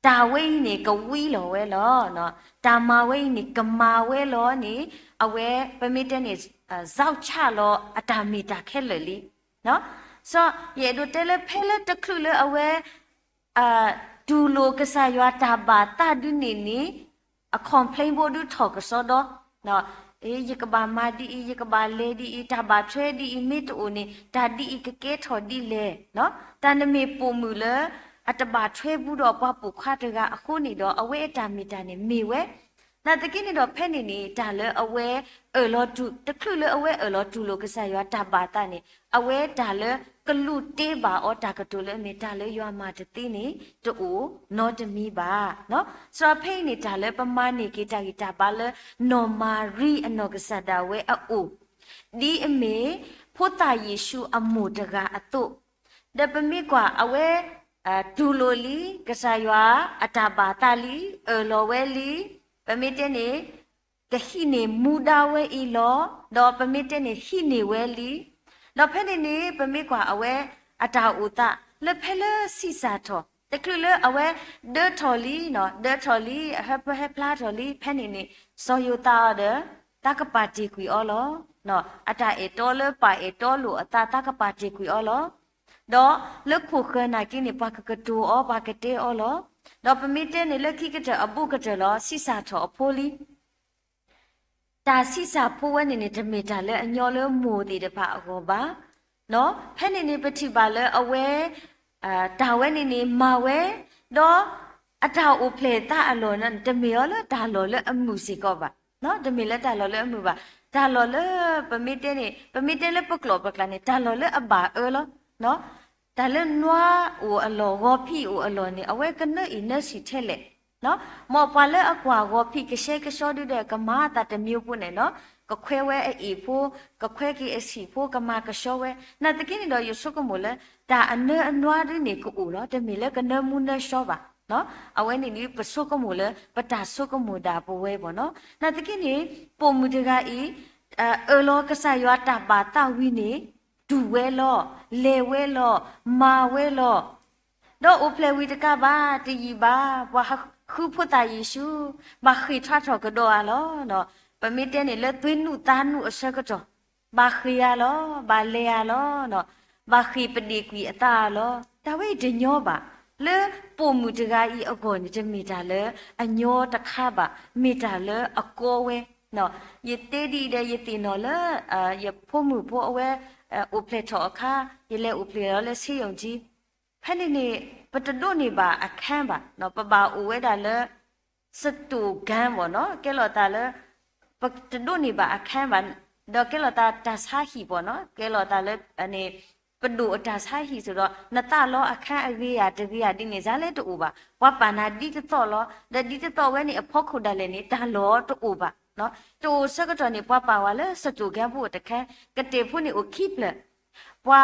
တၢ်ဝဲအံၤန့ၣ် ကဝံလီၤဝဲလီၤ. တၢ်မၤဝဲအံၤန့ၣ် ကမၤဝဲလီၤန့ၣ် အဝဲ ပမ့ၢ်တဲန့ၣ် စးဆၣ်လီၤအတၢ်မ့ၢ်တၢ်ခဲလၢာ်လံ. စီၤယအဲၣ်ဒိးတဲလၢဖဲလၢတချုးလၢအဝဲ တူၢ်လိာ်ကစၢ်ယွၤတၢ်ဘၣ်သးဒုန့ၣ်န့ၣ် အ complain ဘိဒုထီၣ်ကစီဒီ, ယကဘၣ်မၤဒ်အံၤ, ယကဘၣ် လဲၤ ဒ်အံၤ, တၢ်ဘၣ်ထွဲဒ်အံၤ မ့ၢ်တအိၣ်န့ၣ် တၢ်ဒ်အံၤကကဲထီၣ်ဒ်လဲၣ်. တၢ်နမ့ၢ်ပိာ်မုၣ်လၢ အတဘၣ်ထွဲဘူးဒီးပှၤပိာ်ခွါတဂၤအဃိန့ၣ်ဒီး အဝဲအတၢ်မ့ၢ်တၢ်န့ၣ် မ့ၢ်ဝဲ နာ်သက့န့ၣ်ဒီး ဖဲန့ၣ်န့ၣ် တၢ်လၢအဝဲအၢၣ်လီၤတူၢ်, တချုးလၢအဝဲအၢၣ်လီၤတူၢ်လိာ်ကစၢ်ယွၤတၢ်ဘၣ်သးန့ၣ် အဝဲတၢ်လၢကလူးတ့ဘၣ်အီၤတၢ်ကတိၤလၢအမ့ၢ်တၢ်လၢယွၤမၤတသ့န့ၣ် တအိၣ်နီတမံၤဘၣ်. စီၤဖဲအံၤန့ၣ် တၢ်လၢပမၤန့ၢ်က့ၤတၢ်ဂံၢ်တၢ်ဘါလၢ နီၢ်မၤရံအနီၢ်ကစၢ်ဒၣ်ဝဲအအိၣ် ဒ်အမ့ၢ် ဖိသၣ်ယ့ၣ်ၡူးအမိၢ်တဂၤအသိး, ဒီးပမ့ၢ်ကွၢ်အဝဲ တူၢ်လိာ်လံ ကစၢ်ယွၤအတၢ်ဘၣ်သးလံ, အၢၣ်လီၤဝဲလံ, ပမ့ၢ်တဲန့ၣ် ကဟံးန့ၢ်မူဒါဝဲအံၤလီၤ, ဒီးပမ့ၢ်တဲန့ၣ် ဟံးန့ၢ်ဝဲလံ. ဒီးဖဲန့ၣ်န့ၣ် ပမ့ၢ်ကွၢ်အဝဲအတၢ်အိၣ်သး လၢဖဲလၢဆံးစၢ်ထီၣ် တချုးလၢအဝဲဒၢထီၣ်လံ, ဒၢထီၣ်လံ အဟၢဖၢဟဲဖျါထီၣ်လံ ဖဲန့ၣ်န့ၣ် စီၤယိၤသးအီၤဒီး တၢ်ကပာ်တ့ၢ်ကွံာ်အီၤလီၤ. အတၢ်အဲၣ်တီလၢပာ်အဲၣ်တီလိာ်အသး တၢ်ကပာ်တ့ၢ်ကွံာ်အီၤလီၤ. ဒီးလၢခိၣ်ဃၢၤနာ်က့န့ၣ် ပှၤကကတိၤအီၤ ပှၤကတဲအီၤလီၤ. ဒီးပမ့ၢ်တဲန့ၣ်လၢခံကတၢၢ်အဘူးကတၢၢ်လီၤ ဆံးစၢ်ထီၣ်အဖိလံ. တၢ်ဆံးစၢ်ဖိဝဲန့ၣ်န့ၣ် တမ့ၢ်တၢ်လၢအညီလၢမိၢ်သ့ၣ်တဖၣ်အဂီၢ်ဘၣ်. ဖဲန့ၣ်န့ၣ် ပထံၣ်ဘၣ်လၢအဝဲ တၢ်ဝဲန့ၣ်န့ၣ် မၤဝဲ, ဒီးအတၢ်အိၣ်ဖျဲၣ်သးအလီၢ်န့ၣ် တမ့ၢ်အီၤလၢတၢ်လီၢ်လၢအမုာ်စ့ၢ်ကီးဘၣ်. တမ့ၢ်လၢတၢ်လီၢ်လၢအမုာ်ဘၣ်. တၢ်လီၢ်လၢ ပမ့ၢ်တဲန့ၣ် ပမ့ၢ်တဲလၢပကျိာ်ပကျါန့ၣ် တၢ်လီၢ်လၢအဘၣ်အၢလီၤ. တၢ်လၢနွါအိၣ်အလီၢ် ဂီၤဖံးအိၣ်အလီၢ်န့ၣ် အဝဲကနၢအံၣ်နၢဆံးထဲလဲၣ်. မ်ပှၤလၢအကွၢ်ဂီၤဖံးကဆှဲကဆှီဒုဒီး ကမၤအသးတမံၤဖိန့ၣ်နီၤ, ကခွဲဝဲအအ့ၣ်ဖိ, ကခွဲက့ၤအဆံးဖိ, ကမၤကဆှီဝဲ. နာ်သက့န့ၣ်ဒီး ယဆိကမိၣ်လၢ တၢ်အနၢအနွါဒုန့ၣ်ကအိၣ်လီၤ. တမ့ၢ်လၢကနၢမူနၢဆှီဘၣ်. အဝဲန့ၣ်ဒု ပဆိကမိၣ်လၢ ပတၢ်ဆိကမိၣ်ဒၣ်ပဝဲဘၣ်နီၤ. နာ်သက့န့ၣ် ပိာ်မုၣ်တဂၤအံၤ အၢၣ်လီၤကစၢ်ယွၤတၢ်ဘၣ်သးဝံၤန့ၣ် တူၢ်ဝဲလီၤ, လဲၤဝဲလီၤ, မၤဝဲလီၤ. ဒီးအိၣ်ဖျဲၣ်ဝံၤတကးဘၣ် တယံာ်ဘၣ် ပှၤဃုဖိသၣ်ယ့ၣ်ၡူး ဘၣ်ဃ့ၢ်ထွါထီၣ်ကဒီးဧါလီၤ. ပမ့ၢ်တဲန့ၣ်လၢသွ့နူၣ်သးနူၣ်အဆၢကတီၢ် ဘၣ်ဃ့ၢ်ဧါလီၤ, ဘၣ်လဲၤဧါလီၤ, ဘၣ်ဃ့ၢ်ပဒ့ၣ်ကွံာ်အသးဧါလီၤ. တၢ်ဝဲအံၤတညီဘၣ်. လၢပိာ်မုၣ်တဂၤအံၤအဂီၢ်န့ၣ် တမ့ၢ်တၢ်လၢအညီတခါဘၣ်, မ့ၢ်တၢ်လၢအကီဝဲ ယတဲဒ်အံၤဒီး ယသ့ၣ်နီၣ်လၢ ယဖိမုၣ်ဖိအဝဲ အိၣ်ဖျဲၣ်ထီၣ်အခါ ယလဲၤအိၣ်ဖျဲၣ်လီၤလၢဆေးရုံကြီး ဖဲန့ၣ်န့ၣ် ပတဒိးန့ၢ်ဘၣ်အခန်းဘၣ်, ပဘၣ်အိၣ်ဝဲဒၣ်လၢ စတူးခန်းဘၣ်နီၤ, ကဲလီၤသးလၢ ပတဒိးန့ၢ်ဘၣ်အခန်းဘၣ်, ဒီးကဲလီၤသးတၢ်ဆါဟံၣ်ဘၣ်နီၤ, ကဲလီၤသးလၢ ပဒိၣ်အတၢ်ဆါဟံၣ်စ့ၢ်ဒီး နသးလီအခန်းအဂ့ၤဧါတဂ့ၤဧါဒ်န့ၣ် စ့ၢ်လၢတအိၣ်ဘၣ်. ပှၤပာ်နၤဒ်တသီၣ်လီၤ, ဒီးဒ်တသီၣ်ဝဲန့ၣ် အဖီခိၣ်ဒၣ်လဲာ်န့ၣ် တၢ်လီၢ်တအိၣ်ဘၣ်. တအိၣ်ဆၢကတီၢ်န့ၣ် ပှၤပာ်ဝဲလၢ စတူးခန်း ဘူးတခန်း, ကတၢၢ်ဖိန့ၣ်အိၣ်ခံဖျၢၣ်, ပှၤ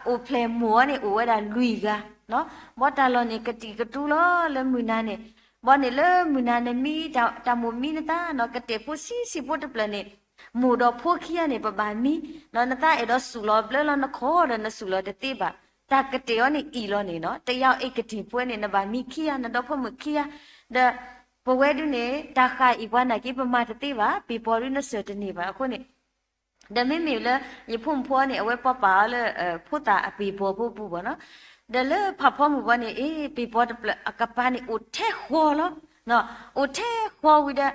အိၣ်ဖျဲၣ်မိၢ်အီၤန့ၣ် အိၣ်ဝဲဒၣ်လွံၢ်ဂၤ, ဘၣ်တၢ်လီၢ်န့ၣ် ကတံာ်ကတူလီၤလၢမုၢ်နၤန့ၣ်, ဘၣ်န့ၣ်လၢမုၢ်နၤနမံ တၢ်မိၣ်မံနသးနီၤ, ကတၢၢ်ဖိဆံးဆံးဖိတဖျၢၣ်န့ၣ် မိၢ်ဒီးဖိခံဂၤန့ၣ် ပဘၣ်မံ, နသးအဲၣ်ဒိးစူၢ်လီၤဘျၢလီၤနခီဒီး နစူၢ်လီၤတသ့ဘၣ်. တၢ်ကတၢၢ်အီၤန့ၣ်အံၣ်လီၤန့ၣ်နီၤ, တယၤအံၤကတံာ်ဖိန့ၣ် နဘၣ်မံခံဂၤ, နဒီဖိမုၣ်ခံဂၤ, ဒီးပဝဲဒုန့ၣ် တၢ်ဃၣ်အံၤပှၤနာ်က့ ပမၤတသ့ဘၣ်, ပ့ၤပီၤဒုနစၢၤတန့ၢ်ဘၣ်အဃိန့ၣ် ဒီးမ့မ့ၢ်လၢ ယဖိမုၣ်ဖိန့ၣ် အဝဲပှၤပာ်အီၤလၢ ဖိသၣ်အပ့ၤပီၤဖိပူၤဘၣ်နီၤ, ဒီးလၢဖးဖီမုၢ်ဘၣ်န့ၣ် အ့ ပ့ၤပီၤတဖျၢၣ်အကပၤန့ၣ် အိၣ်ထဲဃီလီၤ, အိၣ်ထဲဃီဝံၤဒီး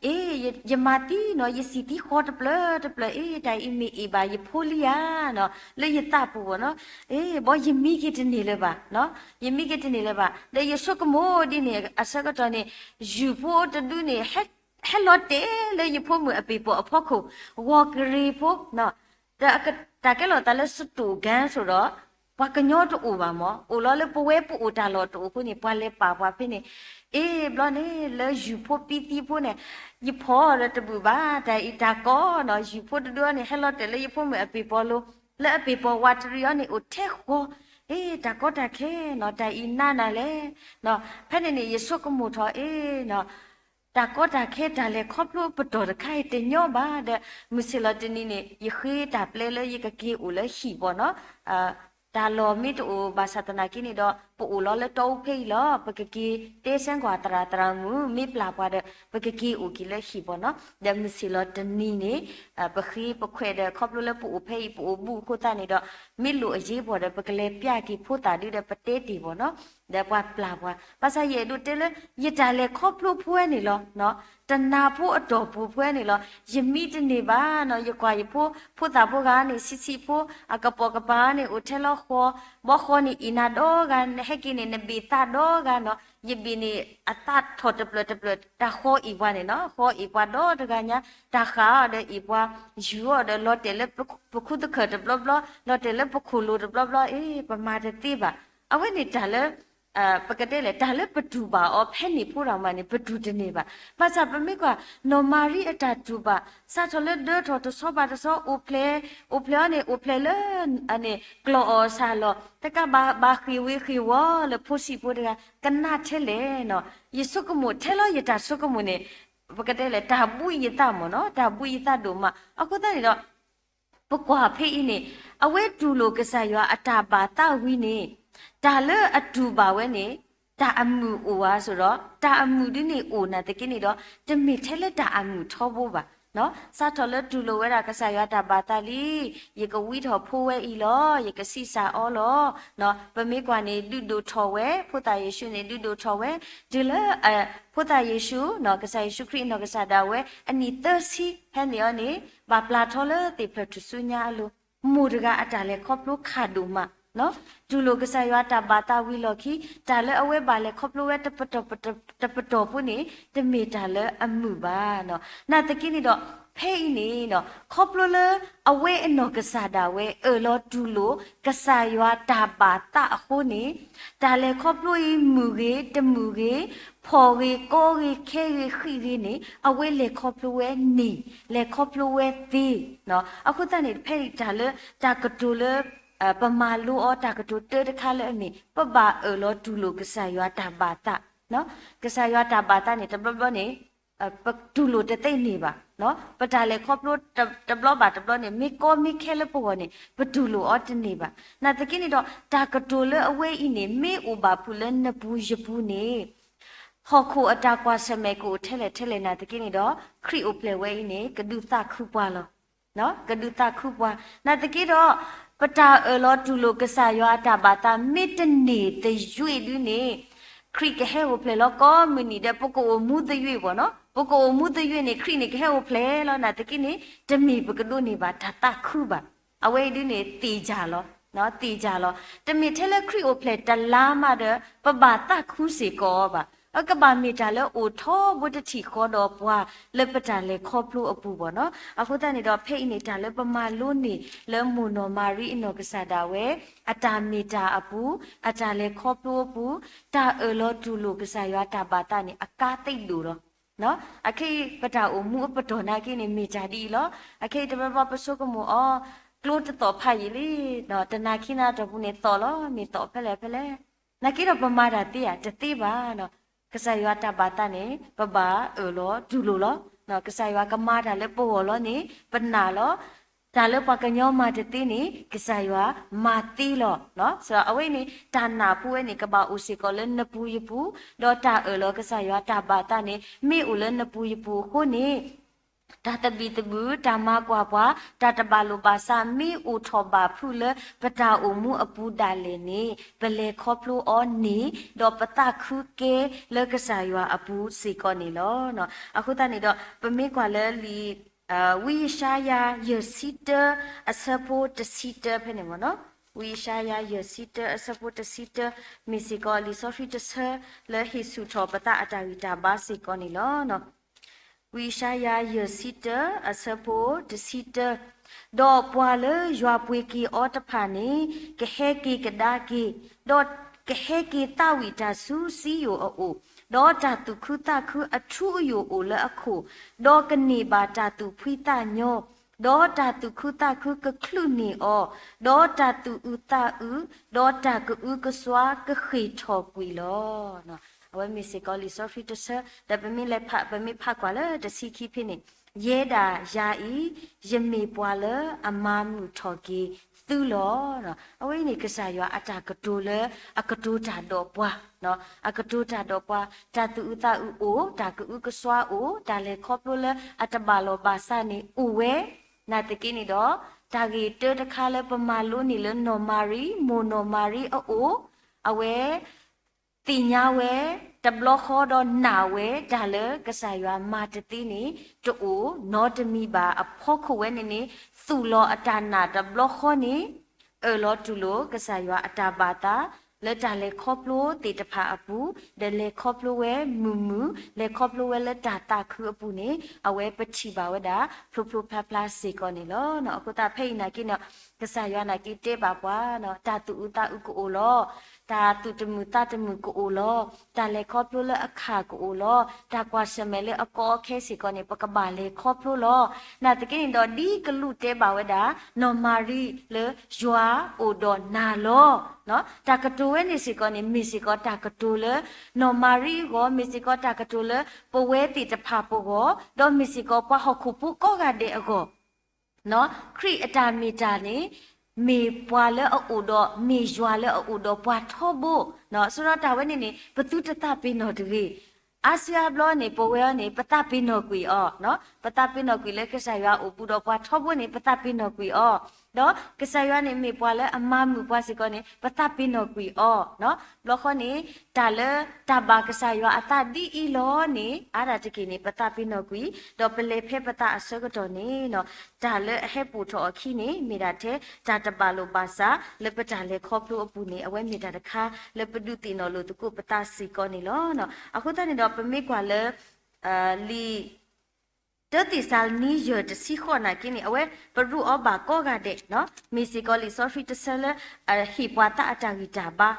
အ့ ယမၤသံနီၤ ယစံၣ်သံဃီတဖျၢၣ်တဖျၢၣ် အ့ တၢ်အံၤမ့ၢ်အ့ၣ်ဘၣ်ယဖိလံဧါနီၤ လၢယသးပူၤဘၣ်နီၤ. အ့ ဘီယမံက့ၤတန့ၢ်လၢၤဘၣ်နီၤ ယမံက့ၤတန့ၢ်လၢၤဘၣ် ဒီးယဆိကမိၣ်ဒ်န့ၣ် အဆၢကတီၢ်န့ၣ် ယုၢ်ဖိတဒုန့ၣ် ဟဲလီၤတဲာ်လၢယဖိမုၣ်အပ့ၤပိာ်အဖီခိၣ် ဂီၤကရံၤဖိနီၤ တၢ်ကဲလီၤသးလၢစတူးကၣ်ဆိးဒီး ပှၤကညီတအိၣ်ဘၣ်မး အိၣ်လီၤလၢပဝဲပအိၣ်တၢ်လီၢ်တအိၣ်အဃိန့ၣ် ပှၤလဲၤပာ်ပှၤဖဲန့ၣ် အ့ ဘျီန့ၣ် လၢယုၢ်ဖိပံသံဖိန့ၣ် ယဖီၣ်ဒီးတဘၣ်ဘၣ် တၢ်အံၤတၢ်ကီနီၤ ယုၢ်ဖိတဒုအံၤန့ၣ် ဟဲလီၤတဲာ်လၢယဖိမုၣ်အပ့ၤပိာ်လိၤ လၢအပ့ၤပိာ်ဝးတရံးအံၤန့ၣ် အိၣ်ထဲဃီ အ့ တၢ်ကီတၢ်ခဲနီၤ တၢ်အံၤနးနၤလဲၣ်နီၤ ဖဲန့ၣ်န့ၣ် ယဆိကမိၣ်ထီၣ်အ့နီၤ တၢ်ကီတၢ်ခဲတၢ်လဲၤခီဖျိပတီၢ်တခါအံၤတညီဘၣ်ဒီး မုၢ်ဆ့ၣ်လီၤတနံၤန့ၣ် ယဃ့တၢ်ပျဲလၢယကက့ၤအိၣ်လၢဟံၣ်ဘၣ်နီၤ တၢ်လီၢ်မ့ၢ်တအိၣ်ဘၣ်ဆၣ်သနာ်က့န့ၣ်ဒီး ပအိၣ်လီၤလၢတီအူဖဲအံၤလီၤ ပကက့ၤတဲဆၢကွၢ်သရၣ်သရၣ်မုၣ် မ့ၢ်ပျၢ်ပှၤဒီး ပကက့ၤအိၣ်က့ၤလၢဟံၣ်ဘၣ်နီၤ ဒီးမုၢ်ဆ့ၣ်လီၤတနံၤန့ၣ် ပဃ့ပခွဲးဒီးခီဖျိလၢပအိၣ်ဖဲအံၤ ပအိၣ်ဘူးအဃိသတးန့ၣ်ဒီး မ့ၢ်လိၣ်အရေးပေါ်ဒီး ပကလဲၤပျၢ်က့ၤဖိသၣ်ဒုဒီးပတဲတ့ၢ်ဘၣ်နီၤ ဒီးပှၤပျၢ်ပှၤ ဘၣ်ဆၣ်ယအဲၣ်ဒိးတဲလၢ ယတၢ်လဲၤခီဖျိဖိဝဲန့ၣ်လီၤ တနၤဖိအတီၢ်ပူၤဖိဝဲန့ၣ်လီၤ ယမံတန့ၢ်ဘၣ်နီၤ ယကွၢ်ယဖိ ဖိသၣ်ဖိဂၤန့ၣ် ဆံးဆံးဖိ အကပိာ်ကပၤန့ၣ် အိၣ်ထဲလီၤဃီ ဘီဃီန့ၣ်အ့ၣ်နၤဒီဂၤ ဟဲက့ၤန့ၣ် နဘ့ၣ်သးဒီဂၤနီၤ ယဘ့ၣ်န့ၣ် အသးထီၣ်တဖျၢၣ်တဖျၢၣ် တၢ်ဃီအ့ၣ်ပှၤန့ၣ်နီၤ ဃီအ့ၣ်ပှၤဒီတဂၤညါ တၢ်ဃၣ်အီၤဒီးအ့ၣ်ပှၤ ယူၤအီၤဒီးလီၤတဲာ်လၢပခူသူၣ်ခၢၣ်တဘျီဘျီ လီၤတဲာ်လၢပခိၣ်လိၤတဘျီဘျီ အ့ ပမၤတသ့ဘၣ် အဝဲန့ၣ်တၢ်လၢ ပကတဲလဲၣ် တၢ်လၢပတူၢ်ဘၣ်အီၤဖဲန့ၣ်ဖိတၢ်မးန့ၣ် ပတူၢ်တန့ၢ်ဘၣ်. ဘၣ်ဆၣ်ပမ့ၢ်ကွၢ် နီၢ်မၤရံအတၢ်တူၢ်ဘၣ် စးထီၣ်လၢဒၢထီၣ်တဆီဘၣ်တဆီ အိၣ်ဖျဲၣ် အိၣ်ဖျဲၣ်အီၤန့ၣ် အိၣ်ဖျဲၣ်လၢ ကျီၢ်အီၣ်စၢ်လီၢ် တကးဘၣ် ဘၣ်ဃ့ၢ်ဝ့ၤဃ့ၢ်ဝီၤလၢဖိဆံးဖိတဂၤ ကနၣ်ထဲလဲၣ်နီၤ ယဆိကမိၣ်ထဲလီၤ ယတၢ်ဆိကမိၣ်န့ၣ် ပကတဲလဲၣ် တၢ်ဘှံးယသးမ့ၢ်နီၤ တၢ်ဘှံးယသးဒိၣ်မး အဃိသတးန့ၣ်ဒီး ပကွၢ်ဖဲအံၤန့ၣ် အဝဲတူၢ်လိာ်ကစၢ်ယွၤအတၢ်ဘၣ်သးဝံၤန့ၣ် တၢ်လၢအတူၢ်ဘၣ်ဝဲန့ၣ် တၢ်အမုာ်အိၣ်ဧါဆိဒီး တၢ်အမုာ်ဒ်န့ၣ်အိၣ်နာ်သက့န့ၣ်ဒီး တမ့ၢ်ထဲလၢတၢ်အမုာ်ထီဘိဘၣ်. စးထီၣ်လၢတူၢ်လိာ်ဝဲဒၣ်ကစၢ်ယွၤတၢ်ဘၣ်သးလံ, ယကဝံထီၣ်ဖိဝဲအံၤလီၤ, ယကဆံးစၢ်အီၤလီၤ. ပမ့ၢ်ကွၢ်န့ၣ် ဒုးဒိၣ်ထီၣ်ဝဲ, ဖိသၣ်ယ့ၣ်ၡူးန့ၣ် ဒုးဒိၣ်ထီၣ်ဝဲ, တုၤလၢ ဖိသၣ်ယ့ၣ်ၡူး, ကစၢ်ယ့ၣ်ၡူးခရံာ်အနီၢ်ကစၢ်ဒၣ်ဝဲ အနံၣ်သၢဆံ ဖဲန့ၣ်အီၤန့ၣ် ဘၣ်ပျၢ်ထီၣ်လၢသ့ၣ်ဖျၢၣ်ထူၣ်စုညါအလိၤ, မိၢ်တဂၤအတၢ်လဲၤခီဖျိခးဒိၣ်မး, တူၢ်လိာ်ကစၢ်ယွၤတၢ်ဘၣ်သးဝံၤလီၢ်ခံ တၢ်လၢအဝဲဘၣ်လဲၤခီဖျိဝဲ တပတီၢ်ပတီၢ်ဖိန့ၣ် တမ့ၢ်တၢ်လၢအမုာ်ဘၣ်. နာ်သက့န့ၣ်ဒီး ဖဲအံၤန့ၣ် ခီဖျိလၢအဝဲအနီၢ်ကစၢ်ဒၣ်ဝဲ အၢၣ်လီၤတူၢ်လိာ် ကစၢ်ယွၤတၢ်ဘၣ်သးအဃိန့ၣ် တၢ်လဲၤခီဖျိအံၤမုာ်ဂ့ၤ တမုာ်ဂ့ၤ, ဖှီၣ်ဂ့ၤ ကီဂ့ၤ ခဲဂ့ၤ ဃံးဂ့ၤန့ၣ် အဝဲလဲၤခီဖျိဝဲန့ၣ် လဲၤခီဖျိဝဲသ့. အဃိသတးန့ၣ် ဖဲအံၤတၢ်လၢ တၢ်ကတိၤလၢ ပမၤလိအီၤ တၢ်ကတိၤတၢတခါလၢအမ့ၢ် ပဘၣ်အၢၣ်လီၤတူၢ်လိာ်ကစၢ်ယွၤတၢ်ဘၣ်သး. ကစၢ်ယွၤတၢ်ဘၣ်သးန့ၣ် တဘျီဘျီန့ၣ် ပတူၢ်လိာ်တသ့န့ၢ်ဘၣ်. ပတၢ်လဲၤခီဖျိတဘျီဘၣ်တဘျီန့ၣ် မ့ၢ်ကီမ့ၢ်ခဲလၢပဂီၢ်န့ၣ် ပတူၢ်လိာ်အီၤတန့ၢ်ဘၣ်. နာ်သက့န့ၣ်ဒီး တၢ်ကတိၤလၢအဝဲအံၤန့ၣ် မ့ၢ်အိၣ်ဘၣ်ဖုးလၢနပူၤယပူၤန့ၣ် ဟီၣ်ခိၣ်အတၢ်ကွၢ်ဆၢၣ်မဲာ်ကအိၣ်ထဲလဲၣ်ထဲလဲၣ်နာ်သက့န့ၣ်ဒီး ခရံာ်အိၣ်ဖျဲၣ်ဝဲအံၤန့ၣ် ကဒုးသးခုပှၤလီၤ. ကဒုးသးခုပှၤ နာ်သက့ဒီး ပတၢ်အၢၣ်လီၤတူၢ်လိာ်ကစၢ်ယွၤအတၢ်ဘၣ်သးမ့ၢ်တန့ၢ်သယုၢ်ဒုန့ၣ် ခရံာ်ကဟဲအိၣ်ဖျဲၣ်လီၤကိးမုၢ်နံၤဒီး ပကအိၣ်မူသယုၢ်ဘၣ်နီၤ. ပကအိၣ်မူသယုၢ်န့ၣ် ခရံာ်န့ၣ်ကဟဲအိၣ်ဖျဲၣ်လီၤ. နာ်သက့န့ၣ် တမ့ၢ်ပကဒိးန့ၢ်ဘၣ်တၢ်သးခုဘၣ်. အဝဲအံၤဒုန့ၣ် သ့ၣ်ယၢ်လီၤ. သ့ၣ်ယၢ်လီၤ. တမ့ၢ်ထဲလၢခရံာ်အိၣ်ဖျဲၣ်တလါမးဒီး ပဘၣ်သးခုစ့ၢ်ကီးအီၤဘၣ်. အကဘၣ်မ့ၢ်တၢ်လၢအိၣ်ထီဘိတထံၣ်ဃီဒီးပှၤလၢပတၢ်လဲၤခီဖျိအပူၤဘၣ်နီၤ. အဃိသတးန့ၣ်ဒီး ဖဲအံၤန့ၣ် တၢ်လၢပမၤလိန့ၢ်လၢမိၢ်နီၢ်မၤရံအနီၢ်ကစၢ်ဒၣ်ဝဲ အတၢ်မ့ၢ်တၢ်အပူၤ, အတၢ်လဲၤခီဖျိအပူၤ, တၢ်အၢၣ်လီၤတူၢ်လိာ်ကစၢ်ယွၤတၢ်ဘၣ်သးန့ၣ် အကါသ့ဒိၣ်လီၤ. အခဲအံၤ ပတၢ်အိၣ်မူအပတီၢ်နာ်က့န့ၣ် မ့ၢ်တၢ်ဒ်အံၤလီၤ. အခဲအံၤတဘျီဘျီပဆိကမိၣ်အီၤ, ကျိတသီၣ်ဖးယံာ်လံ, တနၤခံနၤအတီၢ်ပူၤန့ၣ်သီၣ်လီၤ, မ့ၢ်သီၣ်ဖဲလဲၣ်ဖဲလဲၣ်. နာ်က့ဒီးပမၤတၢ်သ့ဧါ, တသ့ဘၣ်. ကစၢ်ယွၤတၢ်ဘၣ်သးန့ၣ် ပဘၣ်အၢၣ်လီၤတူၢ်လိာ်လီၤ. ကစၢ်ယွၤကမၤတၢ်လၢပဂီၢ်လီၤန့ၣ် ပနာ်လီၤ. တၢ်လၢပှၤကညီမၤတသ့န့ၣ် ကစၢ်ယွၤမၤသ့လီၤ. အဝဲန့ၣ် တၢ်နာ်ဖိဝဲန့ၣ် ကဘၣ်အိၣ်စ့ၢ်ကီးလၢနပူၤယပူၤ, ဒီးတၢ်အၢၣ်လီၤကစၢ်ယွၤတၢ်ဘၣ်သးန့ၣ် မ့ၢ်အိၣ်လၢနပူၤယပူၤအဃိန့ၣ် တၢ်သဘံၣ်သဘုၣ်, တၢ်မၤကွၢ်ပှၤ, တၢ်တဘၣ်လိာ်ဘၣ်စး မ့ၢ်အိၣ်ထီၣ်ဘၣ်ဖုးလၢပတၢ်အိၣ်မူအပူၤဒၣ်လဲာ်န့ၣ် ပလဲၤခီဖျိအီၤန့ၣ်, ဒီးပသးခုကဲလၢကစၢ်ယွၤအပူၤစ့ၢ်ကီးန့ၣ်လီၤ. အဃိသတးန့ၣ်ဒီး ပမ့ၢ်ကွၢ်လၢလံာ် ဝံယၡါယၤ ယဲၢ်ဆံတၢ အဆၢဖိတဆံတၢဖဲန့ၣ်မ့ၢ်နီၤ, ဝံယၡါယၤ ယဲၢ်ဆံတၢ အဆၢဖိတဆံတၢ မ့ၢ်စ့ၢ်ကီးလံာ်စီဆှံတဆၢလၢဟ့ၣ်ဆူၣ်ထီၣ်ပသးအတၢ်ဂံၢ်တၢ်ဘါစ့ၢ်ကီးန့ၣ်လီၤ. ဝံယၡါယၤ ယဲၢ်ဆံတၢ အဆၢဖိတဆံတၢ, ဒီးပှၤလၢယွၤပှ့ၤက့ၤအီၤတဖၣ်န့ၣ် ကဟဲက့ၤကဒါက့ၤ, ဒီးကဟဲက့ၤသးဝံၣ်တၢ်ဆူစံယိၣ်အအိၣ်, ဒီးတၢ်သူၣ်ခုသးခုအထူအယိာ်အိၣ်လၢအခိၣ်, ဒီးကန့ၢ်ဘၣ်တၢ်သူၣ်ဖှံသးညီ, ဒီးတၢ်သူၣ်ခုသးခုကချုးန့ၢ်အီၤ, ဒီးတၢ်သူၣ်အုးသးအုး, ဒီးတၢ်ကအုကစွါကဃ့ၢ်ထီၣ်ကွံာ်လီၤ. အဝဲမ့ၢ်စ့ၢ်ကီးလံာ်စီဆှံတဆၢ, ဒီးပမ့ၢ်လဲၤဖး ပမ့ၢ်ဖးကွၢ်လၢတဆံခံဖဲန့ၣ်, ယဲဒၣ်ယၤအံၤ, ယမ့ၢ်ပှၤလၢအမၤမုာ်ထီၣ်က့ၤသုလီၤ. အဝဲအံၤန့ၣ် ကစၢ်ယွၤအတၢ်ကတိၤလၢအကတိၤတၢ်ဒီးပှၤ, အကတိၤတၢ်ဒီးပှၤ, တၢ်သူၣ်အုးသးအုးအိၣ်, တၢ်ကအုကစွါအိၣ်, တၢ်လဲၤခီဖျိလၢအတဘၣ်လိာ်ဘၣ်စးန့ၣ်အိၣ်ဝဲ, နာ်သက့န့ၣ်ဒီး တၢ်ဂ့ၢ်တၢတခါလၢပမၤလိန့ၢ်လၢနီၢ်မၤရံ, မိၢ်နီၢ်မၤရံအအိၣ်, အဝဲ သ့ၣ်ညါဝဲ, တဘျီဃီဒီးနာ်ဝဲ တၢ်လၢကစၢ်ယွၤမၤတသ့န့ၣ် တအိၣ်နီတမံၤဘၣ်. အဖီခိၣ်ဝဲန့ၣ်န့ၣ် သူၣ်လီၤအတၢ်နာ်တဘျီဃီန့ၣ် အၢၣ်လီၤတူၢ်လိာ်ကစၢ်ယွၤအတၢ်ဘၣ်သး လၢတၢ်လဲၤခီဖျိသ့ၣ်တဖၣ်အပူၤ, ဒီးလဲၤခီဖျိဝဲမုာ်မုာ်, လဲၤခီဖျိဝဲလၢတၢ်သးခုအပူၤန့ၣ် အဝဲပထံၣ်ဘၣ်ဝဲဒၣ် ဖျိဖျိဖျါဖျါစ့ၢ်ကီးန့ၣ်လီၤ. အဃိသတးဖဲအံၤနာ်က့န့ၣ် ကစၢ်ယွၤနာ်က့တဲဘၣ်ပှၤ, တၢ်သူၣ်အုးသးအုးကအိၣ်လီၤ, တၢ်သူၣ်တမုာ်သးတမုာ်ကအိၣ်လီၤ, တၢ်လဲၤခီဖျိလၢအခၣ်ကအိၣ်လီၤ, တၢ်ကွၢ်ဆၢၣ်မဲာ်လၢအကီအခဲစ့ၢ်ကီးန့ၣ် ပကဘၣ်လဲၤခီဖျိလီၤ. နာ်သက့န့ၣ်ဒီး ဒ်ကလူးတဲဘၣ်ဝဲဒၣ် နီၢ်မၤရံလၢ ယွၤအိၣ်ဒီးနၤလီၤ. တၢ်ကတိၤဝဲန့ၣ်စ့ၢ်ကီးန့ၣ် မ့ၢ်စ့ၢ်ကီးတၢ်ကတိၤလၢ နီၢ်မၤရံအဂီၢ်, မ့ၢ်စ့ၢ်ကီးတၢ်ကတိၤလၢ ပဝဲသ့ၣ်တဖၣ်ပဂီၢ်, ဒီးမ့ၢ်စ့ၢ်ကီးပှၤဟီၣ်ခိၣ်ဖိကိးဂၤဒဲးအဂီၢ် ခရံာ်အတၢ်မ့ၢ်တၢ်န့ၣ် မ့ၢ်ပှၤလၢအအိၣ်ဒီး မ့ၢ်ယွၤလၢအအိၣ်ဒီးပှၤထီဘိ, ဆိဒီးတၢ်ဝဲန့ၣ်န့ၣ် ပသုတသးပ့ၤနီၣ်တဂ့ၤ. အါစုအါဘျီန့ၣ် ပဝဲအံၤန့ၣ် ပသးပ့ၤနီၣ်ကွံာ်အီၤ, ပသးပ့ၤနီၣ်ကွံာ်လၢကစၢ်ယွၤအိၣ်ဘူးဒီးပှၤထီဘိန့ၣ် ပသးပ့ၤနီၣ်ကွံာ်အီၤ, ဒီးကစၢ်ယွၤန့ၣ်မ့ၢ်ပှၤလၢအမၤမုာ်ပှၤစ့ၢ်ကီးန့ၣ် ပသးပ့ၤနီၣ်ကွံာ်အီၤ. ဘျီဃီန့ၣ် တၢ်လၢတၢ်ဘၣ်ကစၢ်ယွၤအသးဒ်အံၤလီၤန့ၣ် အါဒၣ်တက့ၢ်န့ၣ် ပသးပ့ၤနီၣ်ကွံာ်, ဒီးပလဲၤဖဲပသးအဆၢကတီၢ်န့ၣ် တၢ်လၢအဟဲပိာ်ထီၣ်အခံန့ၣ် မ့ၢ်ဒၣ်ထဲတၢ်တဘၣ်လိာ်ဘၣ်စး လၢပတၢ်လဲၤခီဖျိအပူၤန့ၣ် အဝဲမ့ၢ်တၢ်တခါလၢပဒုးသ့ၣ်နီၣ်လိာ်သကိးပသးစ့ၢ်ကီးန့ၣ်လီၤ. အဃိသတးန့ၣ်ဒီး ပမ့ၢ်ကွၢ်လၢ လံာ် တၢသ့းစၤလနံ ယဲၢ် တဆံဃိး နာ်က့န့ၣ် အဝဲပရူးအီၤဘၣ်ကိးဂၤဒဲး, မ့ၢ်စ့ၢ်ကီးလံာ်စီဆှံတဆၢလၢ ဟ့ၣ်ပှၤသးအတၢ်ဂံၢ်တၢ်ဘါ,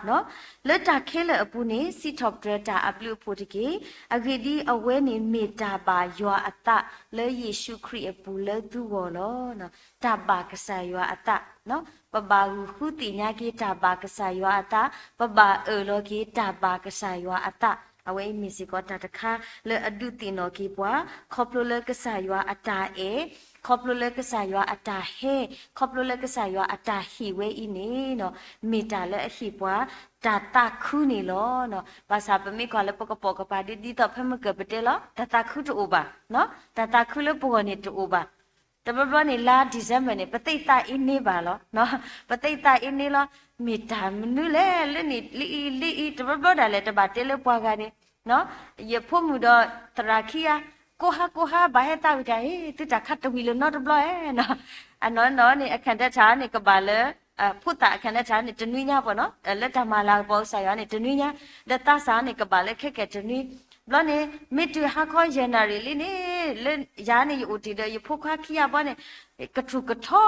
လၢတၢ်ခဲလၢာ်အပူၤန့ၣ် စံးထီၣ်ပတြၢၤတၢ်အဘျုးအဖှိၣ်တက့ၢ်. အဂ့ၢ်ဒ်အံၤ, အဝဲန့ၣ်မ့ၢ်တၢ်ဘၣ်ယွၤအသးလၢယ့ၣ်ၡူးခရံာ်အပူၤလၢသုဂီၢ်လီၤ. တၢ်ဘၣ်ကစၢ်ယွၤအသး, ပဘၣ်ဂုာ်ဃုသ့ၣ်ညါက့ၤတၢ်ဘၣ်ကစၢ်ယွၤအသး, ပဘၣ်အၢၣ်လီၤက့ၤတၢ်ဘၣ်ကစၢ်ယွၤအသး, အဝဲအံၤမ့ၢ်စ့ၢ်ကီးတၢ်တခါလၢအဒုးသ့ၣ်နီၣ်က့ၤပှၤ ခီဖျိလၢကစၢ်ယွၤအတၢ်အဲၣ်, ခီဖျိလၢကစၢ်ယွၤအတၢ်ဟဲ, ခီဖျိလၢကစၢ်ယွၤအတၢ်ဟ့ၣ်ဝဲအံၤန့ၣ် မ့ၢ်တၢ်လၢအဟ့ၣ်ပှၤတၢ်သးခုန့ၣ်လီၤ. ဘၣ်ဆၣ်ပမ့ၢ်ကွၢ်လၢပကပိာ်ကပၤဒ် ဒ်သိးဖဲမုၢ်ကၢၢ်ပတဲလီၤ တၢ်သးခုတအိၣ်ဘၣ်, တၢ်သးခုလၢပဂီၢ်န့ၣ်တအိၣ်ဘၣ်. တဘျီဘျီန့ၣ် လါ December န့ၣ် ပသ့ၣ်သးအ့န့ဘၣ်လီၤ. ပသ့ၣ်သးအ့န့လီၤ. မ့ၢ်တၢ်မနုၤလဲၣ် လၢန့ၣ် လၢအံၤ လၢအံၤ တဘျီဘျီဒၣ်လဲာ် တဘၣ်တဲလၢပှၤဂၤန့ၣ် ယဖိမုၣ်ဒီးသရၣ်ခံဂၤ ကိးဟါကိးဟါ ဘၣ်ဟဲသးဝံၣ်တၢ် ဟ့ၣ် သုတၢ်ခါတဝံၤလၢၤနီတဘျီဧါ. အနီၢ်နီၢ်န့ၣ် အခၣ်ဒၢထၢန့ၣ် ကဘၣ်လၢ ဖိသၣ်အခၣ်ဒၢထၢန့ၣ် တနွံညါပှၤနီၤ လၢတၢ်မၤလၤကပီၤကစၢ်ယွၤန့ၣ် တနွံညါ, ဒီးသးစၢ်န့ၣ် ကဘၣ်လၢခဲကဲတနွံ, ဘျီန့ၣ် မ့ၢ်တုၤဟါခီ January လံန့ၣ် လၢယၤန့ၣ် ယအိၣ်တ့ၢ်ဒီးယဖိခွါခံဂၤဘီန့ၣ် ကထူၣ်ကထီ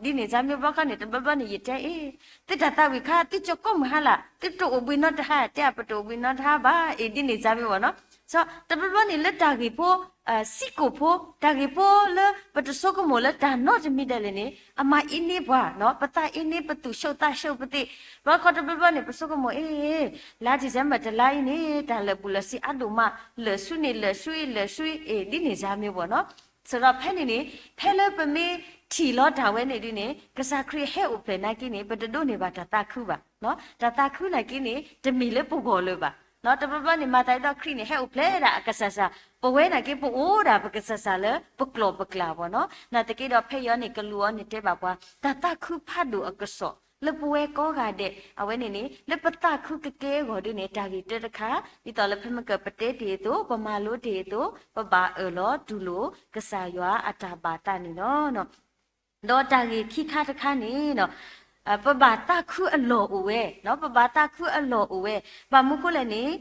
နီၤ ဒ်န့ၣ်စၢ်မ့ၢ်ဘျီခီန့ၣ် တဘျီဘျီန့ၣ် ယတဲအ့ၣ် သုတၢ်သးဝံၣ်ခါ သုကၠိကိးမုၢ်ဟါလၢ် သုတအိၣ်ဘှံးနီတဟါ တဲအပတအိၣ်ဘှံးနီတဟါဘၣ် အ့ၣ် ဒ်န့ၣ်စၢ်မ့ၢ်ဘီနီၤ. တဘျီဘျီန့ၣ် လၢတၢ်ဂ့ၢ်ဖိ စံကိၣ်ဖိ တၢ်ဂ့ၢ်ဖိလၢပတဆိကမိၣ်လၢတၢ်နီတမံၤဒၣ်လဲာ်န့ၣ် အမၤအ့န့ပှၤနီၤ ပသးအ့န့ ပသူၣ်ဆူၣ်သးဆူၣ်ပသ့ၣ်, ဘျီခီတဘျီဘျီန့ၣ် ပဆိကမိၣ်အ့ၣ် လါ December တလါအံၤန့ၣ် တၢ်လၢာ်ဘူၣ်လၢာ်စ့အါဒိၣ်မး လၢာ်ဆူန့ၣ် လၢာ်ဆူအံၤ လၢာ်ဆူအံၤ အ့ၣ် ဒ်န့ၣ်စၢ်မ့ၢ်ဘီနီၤ. စးဒီးဖဲန့ၣ်န့ၣ် ဖဲလၢပမ့ၢ်ထံၣ်လီၤတၢ်ဝဲန့ၣ်ဒ်န့ၣ် ကစၢ်ခရံာ်ဟဲအိၣ်ဖျဲၣ်နာ်က့န့ၣ် ပတဒိးန့ၢ်ဘၣ်တၢ်သးခုဘၣ်. တၢ်သးခုနာ်က့န့ၣ် တမ့ၢ်လၢပဂီၢ်လၢၤဘၣ်. တဘျီဘျီန့ၣ် မၤသးဒ်သိးခရံာ်န့ၣ် ဟဲအိၣ်ဖျဲၣ်ဒၣ်အကစၢ်စၢ်, ပဝဲနာ်က့ ပအိၣ်ဒၣ်ပကစၢ်စၢ်လၢပကျိာ်ပကျဲဘၣ်နီၤ. နာ်သက့ဒီး ဖဲအံၤန့ၣ် ကလူးအီၤန့ၣ်တဲဘၣ်ပှၤ တၢ်သးခုဖးဒိၣ်အကစီၣ် လၢပဝဲကိးဂၤဒဲး အဝဲန့ၣ်န့ၣ် လၢပသးခုကကဲအဂီၢ်ဒ်န့ၣ် တၢ်ဂ့ၢ်တၢတခါ ဒ်သိးလၢဖဲမ့ၢ်ကပတဲတ့ၢ်အသိး ပမၤလိတ့ၢ်အသိး ပဘၣ်အၢၣ်လီၤတူၢ်လိာ် ကစၢ်ယွၤအတၢ်ဘၣ်သးန့ၣ်လီၤ. ဒီးတၢ်ဂ့ၢ်ခံခါတခါန့ၣ် ပဘၣ်သးခုအလီၢ်အိၣ်ဝဲ, ပဘၣ်သးခုအလီၢ်အိၣ်ဝဲ, ဘၣ်မနုၤဃိလဲၣ်န့ၣ်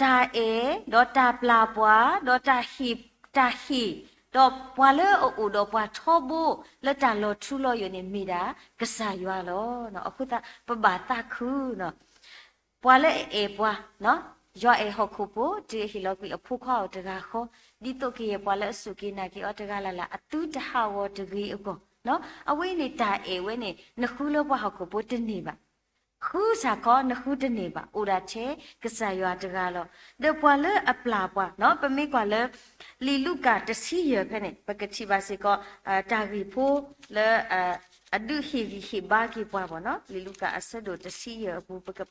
တၢ်အဲၣ် ဒီးတၢ်ပျၢ်ပှၤ ဒီးတၢ်ဟ့ၣ် တၢ်ဟ့ၣ် ဒီးပှၤလၢအအိၣ်ဒီးပှၤထီဘိ လၢတၢ်လီၤထူလီၤယိာ်န့ၣ် မ့ၢ်ဒၣ်ကစၢ်ယွၤလီၤ. အဃိသတး ပဘၣ်သးခု ပှၤလၢအအဲၣ်ပှၤ, ယွၤအဲၣ်ဟီၣ်ခိၣ်ဖိ တုၤအဟ့ၣ်လီၤကွံာ်အဖိခွါအီၤတဂၤဃီ, ဒ်သိးကယဲၢ်ပှၤလၢအစူၢ်က့ၤနာ်က့ၤအီၤတဂၤလၢ်လၢ် အသုတဟးဂီၤတဂ့ၤအဂီၢ်, အဝဲန့ၣ်တၢ်အဲၣ်ဝဲန့ၣ် နဃုလၢပှၤဟီၣ်ခိၣ်ဖိတန့ၢ်ဘၣ်. ဃုစ့ၢ်ကီး နဃုတန့ၢ်ဘၣ်, အိၣ်ဒၣ်ထဲကစၢ်ယွၤတဂၤလီၤ. ဒီးပှၤလၢအပျၢ်ပှၤ, ပမ့ၢ်ကွၢ်လၢ လံာ်လူၤကၣ်တဆံယဲၢ်ဖဲန့ၣ် ပကထံၣ်ဘၣ်စ့ၢ်ကီး တၢ်ဂ့ၢ်ဖိလၢ အဒုးဟ့ၣ်ဂံၢ်ဟ့ၣ်ဘါက့ၤပှၤဘၣ်နီၤ. လံာ်လူၤကၣ်အဆၢဒိၣ်တဆံယဲၢ်အပူၤ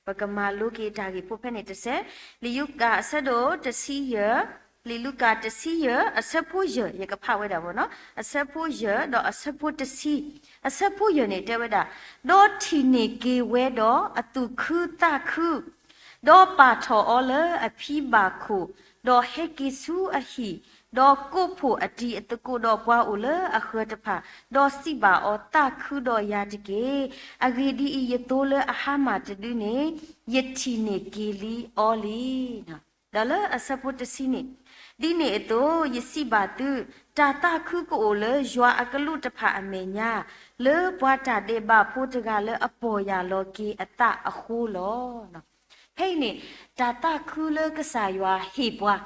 ပကမၤလိက့ၤတၢ်ဂ့ၢ်ဖိဖဲန့ၣ်တစဲး, လံာ်လူၤကၣ်အဆၢဒိၣ်တဆံယဲၢ်, လံာ်လူၤကၣ်တဆံယဲၢ် အဆၢဖိယဲၢ် ယကဖးဝဲဒၣ်ဘၣ်နီၤ, အဆၢဖိယဲၢ်ဒီးအဆၢဖိတဆံ, အဆၢဖိယဲၢ်န့ၣ်တဲဝဲဒၣ်, ဒီးထံၣ်န့ၢ်က့ၤဝဲဒီးအသူၣ်ခုသးခု ဒီးပာ်ထီၣ်အီၤလၢအဖံဘၣ်ခိၣ်, ဒီးဟဲက့ၤဆူအဟံၣ်, ဒီးကိးဖှိၣ်အတံၤအသကိးဒီးပှၤအိၣ်လၢအဃၢၤတဖၣ်, ဒီးစံးဘၣ်အီၤသးခုဒီးယၤတက့ၢ်. အဂ့ၢ်ဒ်အံၤ, ယသိလၢအဟါမၢ်တဒုန့ၣ် ယထံၣ်န့ၢ်က့ၤလံအီၤလံ. ဒီးလၢအဆၢဖိတဆံန့ၣ်, ဒ်န့ၣ်အသိး ယစံးဘၣ်သု, တၢ်သးခုကအိၣ်လၢယွၤအကလူးတဖၣ်အမဲာ်ညါ, လၢပှၤတၢ်ဒဲးဘးဖိတဂၤလၢအပီၢ်ယၢ်လီၤက့ၤအသးအဃိလီၤ. ဖဲအံၤန့ၣ် တၢ်သးခုလၢကစၢ်ယွၤဟ့ၣ်ပှၤ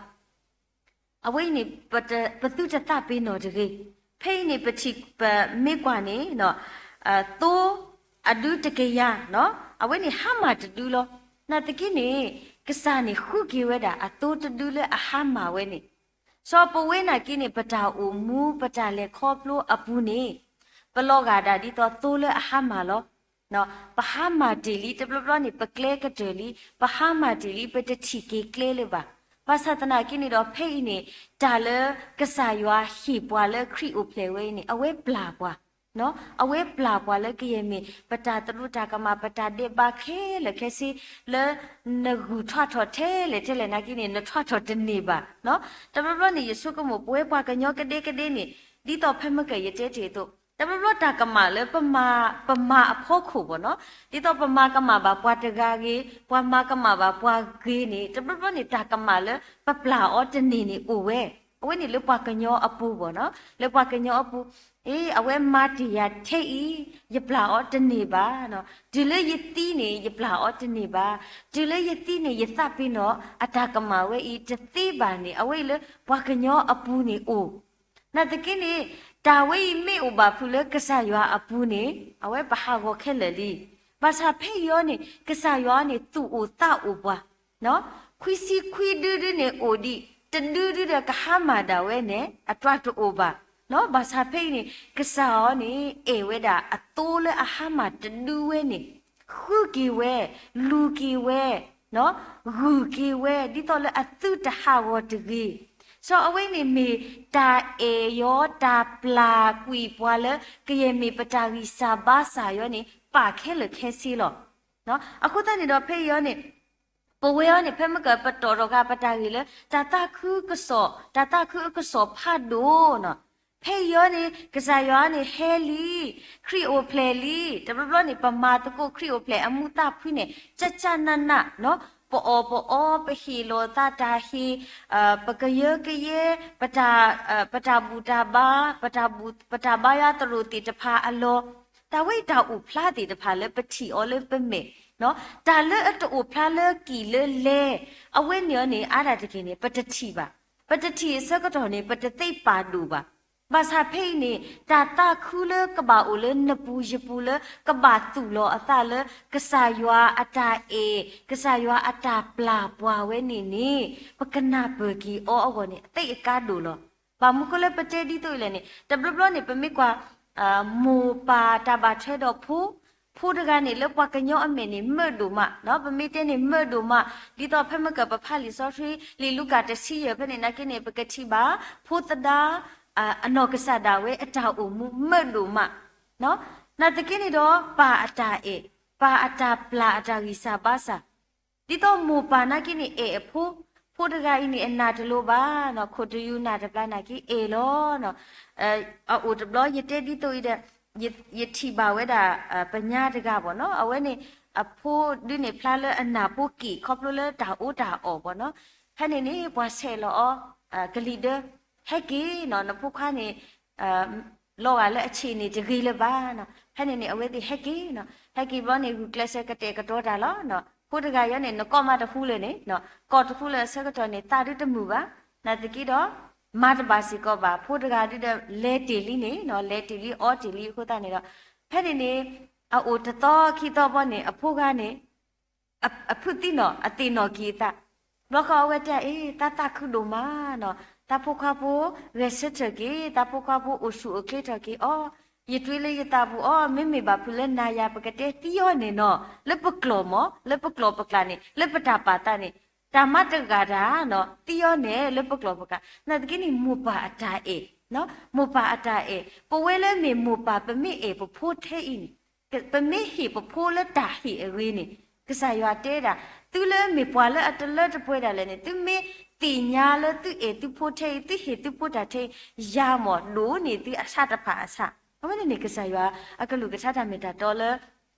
အဝဲအံၤန့ၣ် ပသုတသးပ့ၤနီၣ်တဂ့ၤ. ဖဲအံၤန့ၣ် ပထံၣ်ပမ့ၢ်ကွၢ်န့ၣ် သိအဒုတကယၤ အဝဲန့ၣ်ဟါမၢ်တဒုလီၤ. နာ်သက့န့ၣ် ကစၢ်န့ၣ်ဃုက့ၤဝဲဒၣ်အသိတဒုလၢအဟါမၢ်ဝဲန့ၣ်, စီၤပဝဲနာ်က့န့ၣ် ပတၢ်အိၣ်မူ ပတၢ်လဲၤခီဖျိအပူၤန့ၣ် ပလီၤဂာ်ဒၣ်ဒ်သိးသိလၢအဟါမၢ်လီၤ. ပဟါမၢ်တ့ၢ်လံ တဘျီဘျီန့ၣ် ပကျဲကတၢၢ်လံ, ပဟါမၢ်တ့ၢ်လံ ပတထံၣ်က့ၤကျဲလၢၤဘၣ်. ဘၣ်ဆၣ်သနာ်က့န့ၣ်ဒီး ဖဲအံၤန့ၣ် တၢ်လၢကစၢ်ယွၤဟ့ၣ်ပှၤလၢခရံာ်အိၣ်ဖျဲၣ်ဝဲအံၤန့ၣ် အဝဲပျၢ်ပှၤ အဝဲပျၢ်ပှၤလၢကယဲၢ်မ့ၢ် ပတၢ်သရူးတၢ်ကမၣ် ပတၢ်ဒဲးဘးခဲလၢာ်ခဲဆ့ လၢနဂုၢ်ထွးထီၣ်ထဲလဲၣ်ထဲလဲၣ်နာ်က့န့ၣ် နထွးထီၣ်တန့ၢ်ဘၣ်. တဘျီဘျီန့ၣ် ယဆိကမိၣ် ပဝဲပှၤကညီကဒဲကဒဲန့ၣ် ဒ်သိးဖဲမ့ၢ်ကယတဲတ့ၢ်အသိး တဘျီဘျီတၢ်ကမၣ်လၢပမၤ ပမၤအဖီခိၣ်ဘၣ်နီၤ, ဒ်သိးပမၤကမၣ်ဘၣ်ပှၤတဂၤဂ့ၤ, ပှၤမၤကမၣ်ဘၣ်ပှၤဂ့ၤန့ၣ် တဘျီဘျီန့ၣ် တၢ်ကမၣ်လၢပပျၢ်အီၤတန့ၢ်န့ၣ်အိၣ်ဝဲ. အဝဲန့ၣ်လၢပှၤကညီအပူၤဘၣ်နီၤ, လၢပှၤကညီအပူၤ အ့ အဝဲမၤတ့ၢ်ယၤထဲအံၤ ယပျၢ်အီၤတန့ၢ်ဘၣ်. တုၤလၢယသံန့ၣ် ယပျၢ်အီၤတန့ၢ်ဘၣ်. တုၤလၢယသံန့ၣ် ယသးပ့ၤနီၣ်အတၢ်ကမၣ်ဝဲအံၤတသ့ဘၣ်န့ၣ် အဝဲအံၤလၢပှၤကညီအပူၤန့ၣ်အိၣ် နာ်သက့န့ၣ် တၢ်ဝဲအံၤမ့ၢ်အိၣ်ဘၣ်ဖုးလၢကစၢ်ယွၤအပူၤန့ၣ် အဝဲပဟးဂီၤခဲလၢာ်လံ. ဘၣ်ဆၣ်ဖဲအံၤအီၤန့ၣ် ကစၢ်ယွၤန့ၣ် သူၣ်အိၣ်သးအိၣ်ပှၤ, ခွံဆံခွံဒုဒုန့ၣ်အိၣ်ဒံး တဒုဒုဒီးကဟါမၢ်ဒၣ်ဝဲန့ၣ် အတြၢ်တအိၣ်ဘၣ်. ဘၣ်ဆၣ်ဖဲအံၤန့ၣ် ကစၢ်အီၤန့ၣ် အဲၣ်ဝဲဒၣ်အသိလၢအဟါမၢ်တဒုဝဲန့ၣ် ဃုက့ၤဝဲ, လူၤက့ၤဝဲ, ဂုာ်က့ၤဝဲ ဒ်သိးလၢအသုတဟးဂီၤတဂ့ၤ. စီၤအဝဲန့ၣ်မ့ၢ်တၢ်အဲၣ်ယီၤ တၢ်ပျၢ်ကွံာ်ပှၤလၢ ကယဲၢ်မ့ၢ်ပတၢ်ဂံၢ်စၢ်ဘါစၢ်ယီၤန့ၣ် ပာ်ခဲလၢာ်ခဲဆ့လီၤ. အဃိသတးန့ၣ်ဒီးဖဲအံၤအီၤန့ၣ် ပဝဲအီၤန့ၣ် ဖဲမ့ၢ်ကပတီၢ်ထီၣ်ဃာ်ပတၢ်ဂ့ၢ်လၢ တၢ်သးခုကစီၣ်, တၢ်သးခုအကစီၣ်ဖးဒိၣ်နီၤ, ဖဲအံၤအီၤန့ၣ် ကစၢ်ယွၤန့ၣ်ဟဲလံ, ခရံာ်အိၣ်ဖျဲၣ်လံ, တဘျီဘျီန့ၣ် ပမၤသကိးခရံာ်အိၣ်ဖျဲၣ်အမူးသးဖှံန့ၣ် ကၠၢ်ကၠၢ်နးနး, ပအီၣ်ပအီ ပဟ့ၣ်လီၤသးတၢ်ဟ့ၣ်, ပကယၢကယဲ ပတၢ်ဘူၣ်တၢ်ဘါ, ပတၢ်ဘါယွၤသရိာ်သ့ၣ်တဖၣ်အလီၢ်, တၢ်ဝဲအံၤတၢ်အိၣ်ဖျါသ့ၣ်တဖၣ်လၢပထံၣ်အီၤလၢပမဲာ်, တၢ်လၢအတအိၣ်ဖျါလၢကံၣ်လၢလဲ, အဝဲန့ၣ်အီၤန့ၣ် အါဒၣ်တက့ၢ်န့ၣ် ပတထံၣ်ဘၣ်. ပတထံၣ်အဆၢကတီၢ်န့ၣ် ပတသ့ပာ်ဒိၣ်ဘၣ်. ဘၣ်ဆၣ်ဖဲအံၤန့ၣ် တၢ်သးခုလၢကဘၣ်အိၣ်လၢနပူၤယပူၤလၢ ကဘၣ်သူၣ်လီၤအသးလၢ ကစၢ်ယွၤအတၢ်အဲၣ် ကစၢ်ယွၤအတၢ်ပျၢ်ပှၤဝဲန့ၣ်န့ၣ် ပကနၢ်ပၢၢ်က့ၤအီၤအဂီၢ်န့ၣ် အသ့အကါဒိၣ်လီၤ. ဘၣ်မနုၤဃိလၢပတဲဒ်သိးအံၤလဲၣ်န့ၣ် တဘျီဘျီန့ၣ် ပမ့ၢ်ကွၢ် မိၢ်ပၢ်တၢ်ဘၣ်ထွဲဒီးဖိ, ဖိတဂၤန့ၣ် လၢပှၤကညီအမဲာ်န့ၣ် မၢဒိၣ်မး, ပမ့ၢ်တဲန့ၣ် မၢဒိၣ်မး, ဒ်သိးဖဲမ့ၢ်ကပဖးလံာ်စီဆှံ လံာ်လူၤကၣ်တဆံယဲၢ်ဖဲန့ၣ်နာ်က့န့ၣ် ပကထံၣ်ဘၣ် ဖိသဒါ အနီၢ်ကစၢ်ဒၣ်ဝဲအတၢ်အိၣ်မူမၢဒိၣ်မး, နာ်သက့န့ၣ်ဒီး ပၢ်အတၢ်အဲၣ်, ပၢ်အတၢ်ပျၢ်အတၢ်ဂံၢ်စၢ်ဘါစၢ်, ဒ်သိးမိၢ်ပၢ်နာ်က့န့ၣ် အဲၣ်အဖိ, ဖိတဂၤအံၤန့ၣ် အနၢ်တလိၤဘၣ်, ခိၣ်တယုၢ်နၢ်တပျၢ်နာ်က့ အဲၣ်လီၤ. အအိၣ်တဘျီ ယတဲဒ်သိးအံၤဒီး ယထံၣ်ဘၣ်ဝဲဒၣ် ပညါတဂၤဘၣ်နီၤ, အဝဲန့ၣ် အဖိဒုန့ၣ် ဖျါလၢအနၢ်ဖိက့ၣ် ခီဖျိလၢတၢ်အီၣ်တၢ်အီဘၣ်နီၤ, ဖဲန့ၣ်န့ၣ် ပှၤဆဲးလီၤအီၤ ကလံၤဒၢ ဟဲက့ၤနီၤ, နဖိခွါန့ၣ် လီၤဂာ်လၢအဆံးန့ၣ်တဂ့ၤလၢၤဘၣ်နီၤ, ဖဲန့ၣ်န့ၣ် အဝဲသ့ၣ်ဟဲက့ၤနီၤ, ဟဲက့ၤဘျီန့ၣ် ဂုာ်ကျဲးစၢးကတဲာ်ကတီၤတၢ်လီၤ. ဖိတဂၤအံၤန့ၣ် နကိးမးတဃူလၢၤန့ၣ်, ကိးတဃူလၢၤအဆၢကတီၢ်န့ၣ် သးဒုတမုာ်ဘၣ်, နာ်သက့ဒီး မၤတဘၣ်စ့ၢ်ကီးဘၣ်, ဖိတဂၤဒုဒီး လဲၤတ့ၢ်လံန့ၣ်, လဲၤတ့ၢ်လံအီတ့ၢ်လံအဃိသတးန့ၣ်ဒီး ဖဲန့ၣ်န့ၣ် အအိၣ်တသီခံသီဘီန့ၣ် အဖိဂၤန့ၣ် အဖုးသံနီၤ အသ့ၣ်နီၣ်က့ၤအသး, ဘျီဃီအဝဲတဲအီၤ တၢ်သးခုဒိၣ်မးနီၤ, တၢ်ဖိခွါဖိ ဂဲၤဆၢထၢၣ်က့ၤ, တၢ်ဖိခွါဖိအိၣ်ဆူၣ်အိၣ်ချ့ထီၣ်က့ၤအီၤ, ယတွ့လၢယသးပူၤအီၤ, မ့မ့ၢ်ဘၣ်ဖုးလၢနၤယၤ ပကတဲသံအီၤန့ၣ်နီၤ, လၢပကျိာ်မး, လၢပကျိာ်ပကျါန့ၣ် လၢပတၢ်ပာ်သးန့ၣ် တၢ်မၤတဂၤတၢ်နီၤ, သံအီၤန့ၣ်လၢပကျိာ်ပကျါ, နာ်သက့န့ၣ် မိၢ်ပၢ်အတၢ်အဲၣ်, မိၢ်ပၢ်အတၢ်အဲၣ်, ပဝဲလၢမ့ၢ်မိၢ်ပၢ် ပမ့ၢ်အဲၣ်ပဖိထဲအံၤန့ၣ် ပမ့ၢ်ဟ့ၣ်ပဖိလၢတၢ်ဟ့ၣ်အဂ့ၤန့ၣ်, ကစၢ်ယွၤတဲဒၣ်, သုလၢမ့ၢ်ပှၤလၢအတလၢတပှဲၤဒၣ်လဲာ်န့ၣ် သုမ့ၢ်သ့ၣ်ညါလၢသုအဲၣ်သုဖိထဲအံၤ, သုဟ့ၣ်သုဖိတၢ်ထဲအံၤ, ယၤမ့ၢ်ဒိၣ်န့ၢ်သုအဆၣ်တဖၣ်အဆၣ်, အဝဲန့ၣ်န့ၣ် ကစၢ်ယွၤအကလုၢ်ကထါတၢ်မ့ၢ်တၢ်တီလၢ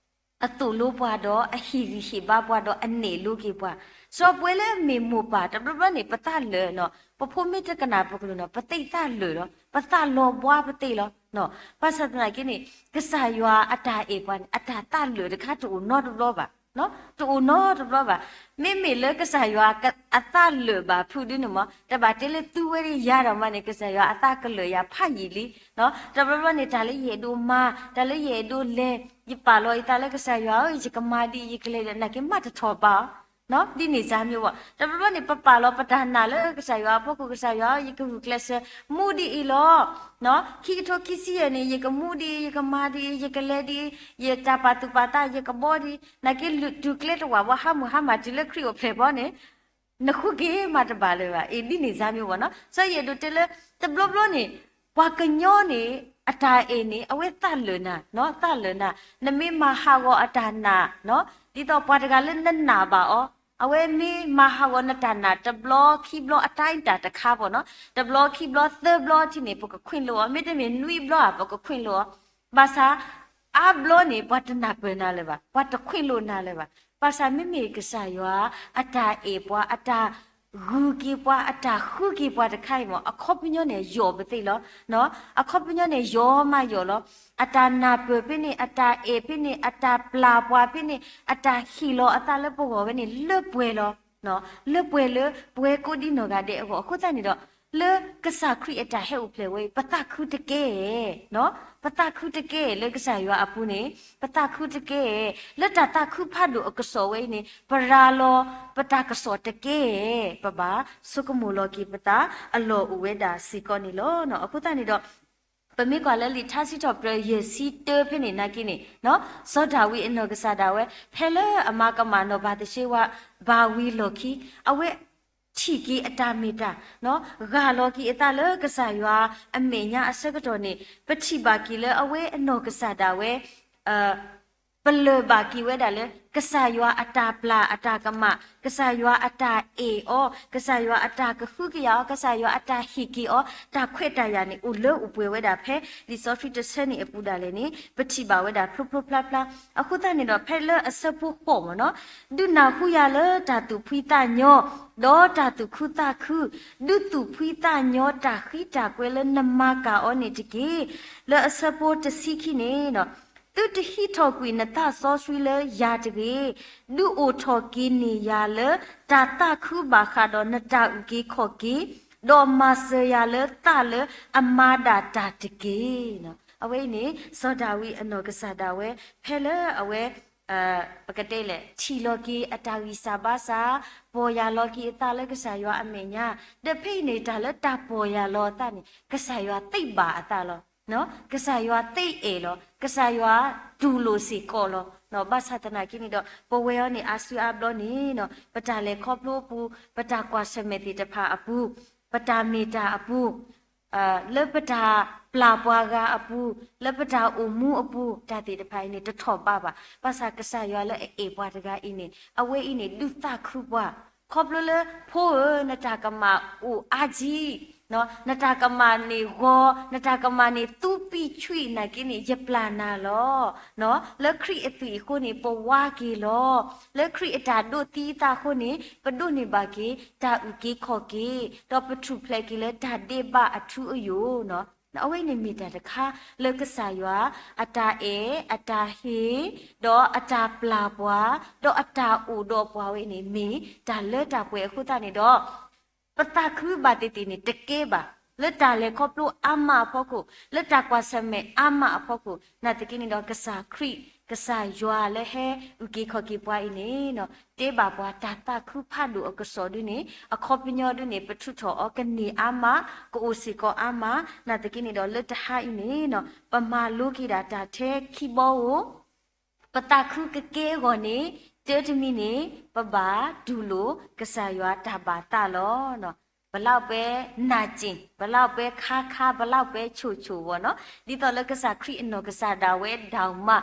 အသိၣ်လိပှၤဒီးအဟ့ၣ်ဂံၢ်ဟ့ၣ်ဘါပှၤဒီးအနဲၣ်လိက့ၤပှၤ, စီၤပှဲၤလၢမ့ၢ်မိၢ်ပၢ် တဘျီဘျီန့ၣ် ပသးလၢာ်နီၤ, ပဖိမ့ၢ်တကနၣ်ပကလုၢ်နီၤ ပသးလၢာ်လီၤ, ပသးလီၤဘှါပသးလီၤ, ဘၣ်ဆၣ်သနာ်က့န့ၣ် ကစၢ်ယွၤအတၢ်အဲၣ်ပှၤန့ၣ် အတၢ်သးလၢာ်တခါတအိၣ်နီတဘျီဘၣ်, တအိၣ်နီတဘျီဘၣ်, မ့မ့ၢ်လၢကစၢ်ယွၤအသးလၢာ်ဘၣ်ဖုးဒုန့ၣ်မး တဘၣ်တဲလၢသုဝဲဒၣ်ယၤဒီးမးန့ၣ် ကစၢ်ယွၤအသးကလၢာ်ယၤဖးယံာ်လံ တဘျီဘျီန့ၣ် တၢ်လၢယအဲၣ်ဒိးမၤ တၢ်လၢယအဲၣ်ဒိးလဲၤ ယပာ်လီၤယသးလၢကစၢ်ယွၤဧၢ ယကမၤဒ်အံၤ ယကလဲၤဒ် နာ်က့မးတထီၣ်ဘးအီၤ, ဒ်န့ၣ်စၢ်မ့ၢ်ဘၣ် တဘျီဘျီန့ၣ် ပပာ်လီၤပတၢ်နာ်လၢကစၢ်ယွၤအဖီခိၣ် ကစၢ်ယွၤဧၢ ယကဂုာ်ကျဲးစၢး မူဒ်အံၤလီၤ, ခံကထိခံဆံယဲၢ်န့ၣ် ယကမူဒ်အံၤ ယကမၤဒ်အံၤ ယကလဲၤဒ်အံၤ ယတၢ်ပာ်သူၣ်ပာ်သး ယကဘီဒ်အံၤ နာ်က့လုၢ်တုၤကျဲတဝာ်ဘၣ် ဟးမုၢ်ဟါမၢ်တုၤလၢခရံာ်အိၣ်ဖျဲၣ်ဘီန့ၣ် နဃုက့ၤမးတဘၣ်လၢၤဘၣ်, အ့ၣ် ဒ်န့ၣ်စၢ်မ့ၢ်ဘၣ်နီၤ, စီၤယအဲၣ်ဒိးတဲလၢ တဘျီဘျီန့ၣ် ပှၤကညီန့ၣ် အတၢ်အဲၣ်န့ၣ် အဝဲသးလၢာ်နၤ, သးလၢာ်နၤ, နမ့ၢ်မၤဟးဂီၤအတၢ်နာ်, ဒ်သိးပှၤတဂၤလၢနနာ်ဘၣ်အီၤ, အဝဲမ့ၢ်မၤဟးဂီၤနတၢ်နာ် တဘျီခံဘျီအတၢ်တၢ်တခါဘၣ်နီၤ, တဘျီခံဘျီသၢဘျီထံၣ်န့ၣ် ပကခွင့်လွှတ်အီၤ, မ့တမ့ၢ်နွံဘျီဧါ ပကခွင့်လွှတ်အီၤ, ဘၣ်ဆၣ် အါဘျီန့ၣ် ပှၤတနၢ်ပၢၢ်နၤလၢၤဘၣ်, ပှၤတခွင့်လွှတ်နၤလၢၤဘၣ်, ဘၣ်ဆၣ်မ့မ့ၢ်ကစၢ်ယွၤ အတၢ်အဲၣ်ပှၤ အတၢ်ဂုာ်က့ၤပှၤ အတၢ်ဃုက့ၤပှၤတခါအံၤမး အခီပညီန့ၣ် ယီၢ်ပသ့လီၤ, အခီပညီန့ၣ် ယီၢ်မးယီၢ်လီၤ, အတၢ်နၢ်ပၢၢ်ဖဲန့ၣ် အတၢ်အဲၣ်ဖဲန့ၣ် အတၢ်ပျၢ်ပှၤဖဲန့ၣ် အတၢ်ဟ့ၣ်လီၤအသးလၢပဂီၢ်ဝဲန့ၣ် လၢပှဲၤလီၤ, လၢပှဲၤလၢပဝဲကိးဒံနီၢ်ဂၤဒဲးအဂီၢ် အဃိသတးန့ၣ်ဒီး လၢကစၢ်ခရံာ်အတၢ်ဟဲအိၣ်ဖျဲၣ်ဝဲအံၤ ပသးခုတကဲ, ပသးခုတကဲလၢကစၢ်ယွၤအပူၤန့ၣ် ပသးခုတကဲ, လၢတၢ်သးခုဖးဒိၣ်အကစီၣ်ဝဲအံၤန့ၣ် ပရၤလီၤပတၢ်ကစီၣ်တကဲ, ပဘၣ်ဆိကမိၣ်လီၤက့ၤပသး အလီၢ်အိၣ်ဝဲဒၣ်စ့ၢ်ကီးန့ၣ်လီၤ. အဃိသတးန့ၣ်ဒီး ပမ့ၢ်ကွၢ်လၢလံာ်ထါစံးထီၣ်ပတြၢၤယဲၢ်ဆံတၢဖဲန့ၣ်နာ်က့န့ၣ် စီၤဒၤဝံးအနီၢ်ကစၢ်ဒၣ်ဝဲ ဖဲလၢအမၤကမၣ်နီၢ်ဘၤသရှ့ဝါဘၣ်ဝံၤလီၢ်ခံ အဝဲ ထံၣ်က့ၤအတၢ်မ့ၢ်တၢ် ဂၢ်လီၤက့ၤအသးလၢကစၢ်ယွၤအမဲာ်ညါအဆၢကတီၢ်န့ၣ် ပထံၣ်ဘၣ်က့ၤလၢအဝဲအနီၢ်ကစၢ်ဒၣ်ဝဲ ပလၢၢ်ဘၣ်က့ၤဝဲဒၣ်လၢ ကစၢ်ယွၤအတၢ်ပျၢ်အတၢ်ကမၣ်, ကစၢ်ယွၤအတၢ်အဲၣ်အီၤ, ကစၢ်ယွၤအတၢ်ကဟုကယာ်အီၤ, ကစၢ်ယွၤအတၢ်ဟ့ၣ်က့ၤအီၤ, တၢ်ခွဲးတၢ်ယာ်န့ၣ် အိၣ်လၢအိၣ်ပှဲၤဝဲဒၣ်ဖဲ လံာ်စီဆှံတဆၢန့ၣ်အပူၤဒၣ်လဲာ်န့ၣ် ပထံၣ်ဘၣ်ဝဲဒၣ်ဖျိဖျိဖျါဖျါ. အဃိသတးန့ၣ်ဒီး ဖဲလၢအဆၢဖိဃိးမ့ၢ်နီၤ ဒုးနၢ်ဟူယၤလၢတၢ်သူၣ်ဖှံသးညီ, ဒီးတၢ်သူၣ်ခုသးခု, ဒုးသူၣ်ဖှံသးညီတၢ်ဃံတၢ်ကွဲလၢနမၤကၤအီၤန့ၣ်တက့ၢ်. လၢအဆၢဖိတဆံခံန့ၣ် သုတဟံးထီၣ်ကွံာ်နသးစီဆှံလၢယၤတဂ့ၤ, ဒုးအိၣ်ထီၣ်က့ၤန့ၢ်ယၤလၢတၢ်သးခုဘၣ်ဃးဒီးနတၢ်အုၣ်က့ၤခီၣ်က့ၤ, ဒီးမၤစၢၤယၤလၢသးလၢအမၤဒၣ်တၢ်တက့ၢ်. အဝဲအံၤန့ၣ် စီၤဒၤဝံးအနီၢ်ကစၢ်ဒၣ်ဝဲ ဖဲလၢအဝဲ ပကတဲလဲၣ် ထံၣ်လီၤက့ၤအတၢ်ဂံၢ်စၢ်ဘါစၢ်, ပီၢ်ယၢ်လီၤက့ၤအသးလၢကစၢ်ယွၤအမဲာ်ညါ, ဒီးဖဲအံၤန့ၣ် တၢ်လၢတၢ်ပီၢ်ယၢ်လီၤအသးန့ၣ် ကစၢ်ယွၤသ့ၣ်ဘၣ်အသးလီၤ. ကစၢ်ယွၤသ့အဲၣ်လီၤ, ကစၢ်ယွၤတူၢ်လိာ်စ့ၢ်ကီးလီၤ. ဘၣ်ဆၣ်သနာ်က့န့ၣ်ဒီး ပဝဲအံၤန့ၣ် အါစုအါဘျီန့ၣ် ပတၢ်လဲၤခီဖျိအပူၤ, ပတၢ်ကွၢ်ဆၢၣ်မဲာ်သ့ၣ်တဖၣ်အပူၤ, ပတၢ်မ့ၢ်တၢ်အပူၤ လၢပတၢ်ပျၢ်ပှၤဂၤအပူၤ, လၢပတၢ်အိၣ်မူအပူၤ, တၢ်သ့ၣ်တဖၣ်အံၤန့ၣ် တထီၣ်ဘးဘၣ်. ဘၣ်ဆၣ်ကစၢ်ယွၤလၢအအဲၣ်ပှၤတဂၤအံၤန့ၣ် အဝဲအံၤန့ၣ် ဒုးသးခုပှၤ, ခီဖျိလၢ ဖိဧၢ, နတၢ်ကမၣ်အိၣ်အါကံ, နတၢ်ကမၣ်န့ၣ်ဂီၤ, နတၢ်ကမၣ်န့ၣ်သူပံၣ်ဆှံနာ်က့န့ၣ် ယပျၢ်နၤလီၤ. လၢခရံာ်အသွံၣ်အဃိန့ၣ် ပဝါက့ၤလီၤ. လၢခရံာ်အတၢ်ဒိးသံအသးအဃိန့ၣ် ပဒိးန့ၢ်ဘၣ်က့ၤ တၢ်အုၣ်က့ၤခီၣ်က့ၤ, ဒီးပထူၣ်ဖျဲးက့ၤလၢတၢ်ဒဲးဘးအထူအယိာ်. အဝဲန့ၣ်မ့ၢ်တၢ်တခါလၢကစၢ်ယွၤ အတၢ်အဲၣ်, အတၢ်ဟ့ၣ်, ဒီးအတၢ်ပျၢ်ပှၤ, ဒီးအတၢ်အိၣ်ဒီးပှၤဝဲန့ၣ် မ့ၢ်တၢ်လၢတၢ်ပှဲၤအဃိသတးန့ၣ်ဒီး ပသးခုဘၣ်သ့ၣ်သ့ၣ်န့ၣ် တကဲဘၣ်. လၢတၢ်လဲၤခီဖျိအါမးအဖီခိၣ်, လၢတၢ်ကွၢ်ဆၢၣ်မဲာ်အါမးအဖီခိၣ်, နာ်သက့န့ၣ်ဒီး ကစၢ်ခရံာ်, ကစၢ်ယွၤလၢဟဲအုၣ်က့ၤခီၣ်က့ၤပှၤအံၤန့ၣ် တဲဘၣ်ပှၤတၢ်သးခုဖးဒိၣ်အကစီၣ်ဒုန့ၣ် အခီပညီဒုန့ၣ် ပထုးထီၣ်အီၤကန့ၢ်အါမး, ကအိၣ်စ့ၢ်ကီးအါမး, နာ်သက့န့ၣ်ဒီး လၢတဟါအံၤန့ၣ် ပမၤလိက့ၤဒၣ်တၢ်ထဲခံဘီဧိၤ ပသးခုကကဲအဂီၢ်န့ၣ် တၢ်တမံၤန့ၣ် ပဘၣ်တူၢ်လိာ်ကစၢ်ယွၤတၢ်ဘၣ်သးလီၤ. ပလၢပှဲၤနၢ်က့ၣ်, ပလၢပှဲၤခါခါ, ပလၢပှဲၤဆိၣ်ဆိၣ်ဝီၤနီၤ, ဒ်သိးလၢကစၢ်ခရံာ်အနီၢ်ကစၢ်ဒၣ်ဝဲဒၣ်မး,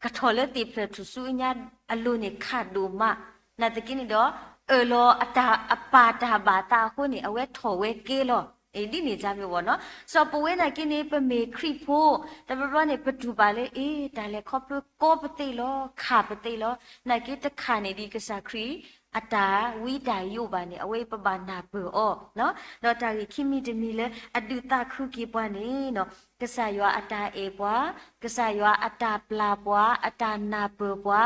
ကထီၣ်လၢသ့ၣ်ဖျၢၣ်ထူၣ်စုအညါအလိၤန့ၣ် ခးဒိၣ်မး, နာ်သက့န့ၣ်ဒီး အၢၣ်လီၤအတၢ်အပၢ်တၢ်ဘၣ်သးအဃိန့ၣ် အဝဲထီၣ်ဝဲကဲလီၤ. ဒ်န့ၣ်ဒ်မ့ၢ်ဝီၤနီၤ, စီၤပဝဲနာ်က့န့ၣ် ပမ့ၢ်ခရံာ်ဖိ, တဘျီဘျီန့ၣ် ပတူၢ်ဘၣ်လၢ အ့ တၢ်လဲၤခီဖျိကီပသ့လီၤ, ခးပသ့လီၤ, နာ်က့တခးန့ၣ်ဒ်ကစၢ်ခရံာ် အတၢ်ဝံတၢ်ယိးဘၣ်န့ၣ် အဝဲပဘၣ်နၢ်ပၢၢ်အီၤ, ဒီးတၢ်ဂ့ၢ်ခံမံၤတမံၤလၢအဒုးသးခုက့ၤပှၤန့ၣ် ကစၢ်ယွၤအတၢ်အဲၣ်ပှၤ, ကစၢ်ယွၤအတၢ်ပျၢ်ပှၤ, အတၢ်နၢ်ပၢၢ်ပှၤ,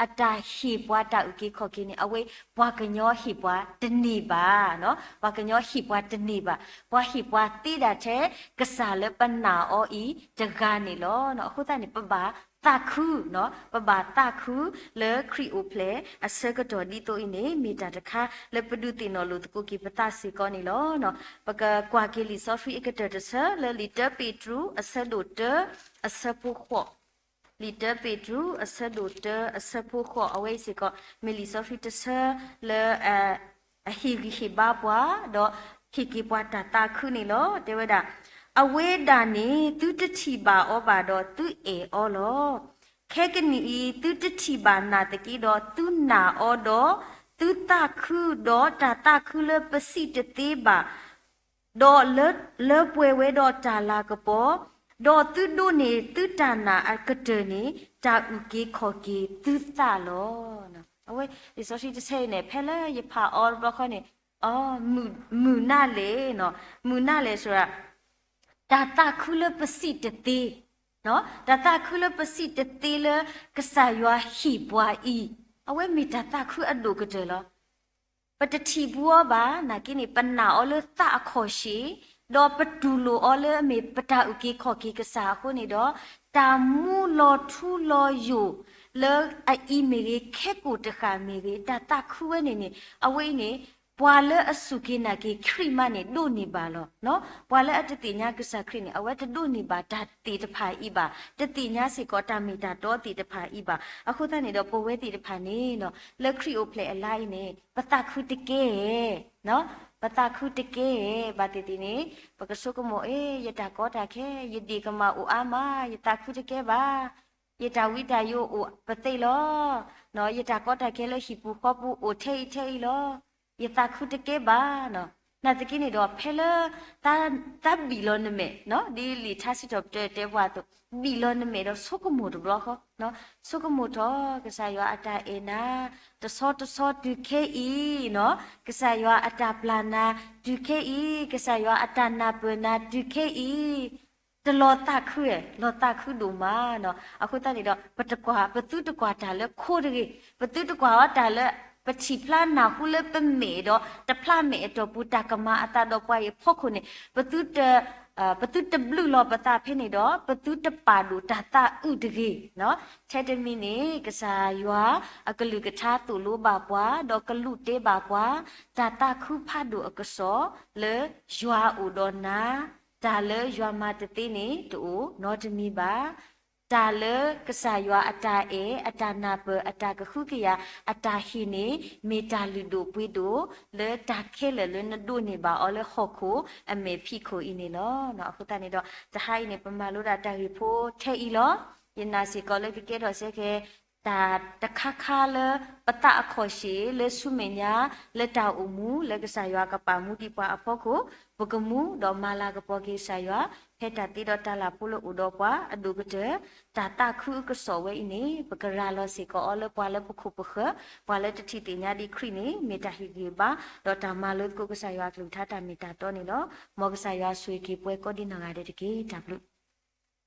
အတၢ်ဟ့ၣ်ပှၤတၢ်အုၣ်က့ၤခီၣ်က့ၤန့ၣ် အဝဲပှၤကညီဟ့ၣ်ပှၤတန့ၢ်ဘၣ်, ပှၤကညီဟ့ၣ်ပှၤတန့ၢ်ဘၣ်, ပှၤဟ့ၣ်ပှၤသ့ဒၣ်ထဲ ကစၢ်လၢပနာ်အီၤအံၤတဂၤန့ၣ်လီၤ. အဃိသတးန့ၣ် ပဘၣ်သးခု, ပဘၣ်သးခုလၢခရံာ်အိၣ်ဖျဲၣ်အဆၢကတီၢ်ဒ်သိးအံၤန့ၣ် မ့ၢ်တၢ်တခါလၢပဒုးသ့ၣ်နီၣ်လိာ်သကိးက့ၤပသးစ့ၢ်ကီးန့ၣ်လီၤ. ပကကွၢ်က့ၤလံာ်စီဆှံအကတၢၢ်တဆၢ လၢလံာ်တၢပ့းတရူး အဆၢဒိၣ်တၢ အဆၢဖိဃိး, လံာ်တၢပ့းတရူး အဆၢဒိၣ်တၢ အဆၢဖိဃိး, အဝဲအံၤစ့ၢ်ကီး မ့ၢ်လံာ်စီဆှံတဆၢလၢ အဟ့ၣ်ဂံၢ်ဟ့ၣ်ဘါပှၤ ဒီးဟ့ၣ်က့ၤပှၤတၢ်သးခုန့ၣ်လီၤ. တဲဝဲဒၣ်, အဝဲဒၣ်န့ၣ် သုတထံၣ်ဘၣ်အီၤဘၣ်ဒီးသုအဲၣ်အီၤလီၤ. ခဲကနံၣ်အံၤ သုတထံၣ်ဘၣ်နာ်သက့ဒီး သုနာ်အီၤဒီး သုသးခု, ဒီးတၢ်သးခုလၢပစံးတသ့ဘၣ် ဒီးလၢ လၢပှဲၤဝဲဒီးတၢ်လၤကပီၤ, ဒီးသုဒိးန့ၢ်သုတၢ်နာ်အကတၢၢ်န့ၣ် တၢ်အုၣ်က့ၤခီၣ်က့ၤသုသးလီၤ. အဝဲ လံာ်စီဆှံတဆၢအံၤန့ၣ် ဖဲလၢယဖးအီၤတဘျီဃီန့ၣ် အ မုာ်နၢ်လဲၣ်, မုာ်နၢ်လဲၣ် ဆိုတာ တၢ်သးခုလၢပစံးတသ့, တၢ်သးခုလၢပစံးတသ့လၢကစၢ်ယွၤဟ့ၣ်ပှၤအံၤ, အဝဲမ့ၢ်တၢ်သးခုအဒိၣ်ကတၢၢ်လီၤ. ပတထံၣ်ဘူးအီၤဘၣ်, နာ်က့န့ၣ် ပနာ်အီၤလၢသးအခီၣ်ရှ့ၣ်, ဒီးပတူၢ်လိာ်အီၤလၢအမ့ၢ်ပတၢ်အုၣ်က့ၤခီၣ်က့ၤကစၢ်အဃိန့ၣ်ဒီး တၢ်မူလီၤထူလီၤယိာ်လၢအအံၤမ့ၢ်ဂ့ၤ, ခဲကိာ်တဃၣ်မ့ၢ်ဂ့ၤ, တၢ်သးခုဝဲန့ၣ်န့ၣ် အဝဲအံၤန့ၣ် ပှၤလၢအစူၢ်က့ၤနာ်က့ၤခရံာ်မးန့ၣ် ဒိးန့ၢ်ဘၣ်လီၤ. ပှၤလၢအတသ့ၣ်ညါကစၢ်ခရံာ်န့ၣ် အဝဲတဒိးန့ၢ်ဘၣ်တၢ်သ့ၣ်တဖၣ်အံၤဘၣ်, တသ့ၣ်ညါစ့ၢ်ကီးတၢ်မ့ၢ်တၢ်တီသ့ၣ်တဖၣ်အံၤဘၣ်. အဃိသတးန့ၣ်ဒီး ပဝဲသ့ၣ်တဖၣ်န့ၣ် လၢခရံာ်အိၣ်ဖျဲၣ်အလါအံၤန့ၣ် ပသးခုတကဲဧဲ, ပသးခုတကဲဧဲ, ဘၣ်သ့ၣ်သ့ၣ်န့ၣ် ပကဆိကမိၣ် အ့ ယတၢ်ကီတၢ်ခဲ, ယဒ့ၣ်ကမၢ်အိၣ်အါမး, ယသးခုတကဲဘၣ်. ယတၢ်ဝံတၢ်ယိးအိၣ်ပသ့လီၤ. ယတၢ်ကီတၢ်ခဲလၢဟံၣ်ပူၤဃီပူၤအိၣ်ထဲအံၤထဲအံၤလီၤ. ယသးခုတကဲဘၣ်. နာ်သက့န့ၣ်ဒီး ဖဲလၢ သးဘံၣ်လီၤနမဲာ်, ဒ်လံာ်ထါစံးထီၣ်ပတြၢၤတဲပှၤအသိး, ဘံၣ်လီၤနမဲာ်ဒီးဆိကမိၣ်တဘျီဃီ, ဆိကမိၣ်ထီၣ် ကစၢ်ယွၤအတၢ်အဲၣ်နၤ တဆီတဆီတုၤခဲအံၤ, ကစၢ်ယွၤအတၢ်ပျၢ်နၤ တုၤခဲအံၤ, ကစၢ်ယွၤအတၢ်နၢ်ပၢၢ်နၤ တုၤခဲအံၤ တလီၤသးခုဧဲ, လီၤသးခုဒိၣ်မးနီၤ. အဃိသတးန့ၣ်ဒီး ပတကွၢ်, ပသုတကွၢ်တၢ်လၢခိတဂ့ၤ, ပသုတကွၢ်အီၤတၢ်လၢ ပထံၣ်ဖျါနၢ်ဟူလၢပမဲာ်ဒီး တဖျါမဲာ်အတီၢ်ပူၤ တၢ်ကမၤအသးဒီးပှၤအံၤအဖီခိၣ်န့ၣ် ပသုတ ပသုတဘျုးလီၤပသးဖဲန့ၣ်ဒီး ပသုတပာ်ဒိၣ်တၢ်သးအုးတဂ့ၤနီၤ. ထဲတမံၤန့ၣ် ကစၢ်ယွၤအကလုၢ်ကထါသိၣ်လိဘၣ်ပှၤ ဒီးကလူးတဲဘၣ်ပှၤ တၢ်သးခုဖးဒိၣ်အကစီၣ်လၢယွၤအိၣ်ဒီးနၤ တၢ်လၢယွၤမၤတသ့န့ၣ် တအိၣ်နီတမံၤဘၣ်. တၢ်လၢကစၢ်ယွၤအတၢ်အဲၣ်, အတၢ်နၢ်ပၢၢ်, အတၢ်ကဟုကယာ်, အတၢ်ဟ့ၣ်န့ၣ် မ့ၢ်တၢ်လုၢ်ဒိၣ်ပှ့ၤဒိၣ် လၢတၢ်ခဲလၢာ်လၢနဒိးန့ၢ်ဘၣ်အီၤလၢဟီၣ်ခိၣ်အမဲာ်ဖံးခိၣ်အံၤန့ၣ်လီၤ. အဃိသတးန့ၣ်ဒီး တဟါအံၤန့ၣ် ပမၤလိဒၣ်တၢ်ဂ့ၢ်ဖိထဲအံၤလီၤ. ယနာ်စ့ၢ်ကီးလၢကကဲထီၣ်စ့ၢ်ကီး တၢ်တခါခါလၢပသးအခီၣ်ဆ့ၣ် လၢဆူမဲာ်ညါ လၢတၢ်အိၣ်မူ လၢကစၢ်ယွၤကပာ်မူဒံးပှၤအဖီခိၣ်, ပကမူဒီးမၤလၤကပီၤက့ၤကစၢ်ယွၤ ဖဲတၢ်သ့ဒီးတၢ်လၤဖိလၢအိၣ်ဒီးပှၤအဒိၣ်ကတၢၢ်, တၢ်သးခုအကစီၣ်ဝဲအံၤန့ၣ် ပကရၤလီၤစ့ၢ်ကီးအီၤလၢပှၤလၢပခိၣ်ပဃၢၤ, ပှၤလၢတထံၣ်သ့ၣ်ညါဒံးခရံာ်န့ၣ် မ့ၢ်တၢ်ဟ့ၣ်ဂံၢ်ဘါ ဒီးတၢ်မၤလိသကိးကစၢ်ယွၤအကလုၢ်ကထါတၢ်မ့ၢ်တၢ်တီန့ၣ်လီၤ. မ်ကစၢ်ယွၤဆိၣ်ဂ့ၤက့ၤပှၤကိးဒံနီၢ်ဂၤဒဲးတက့ၢ်. တၢ်ဘျုး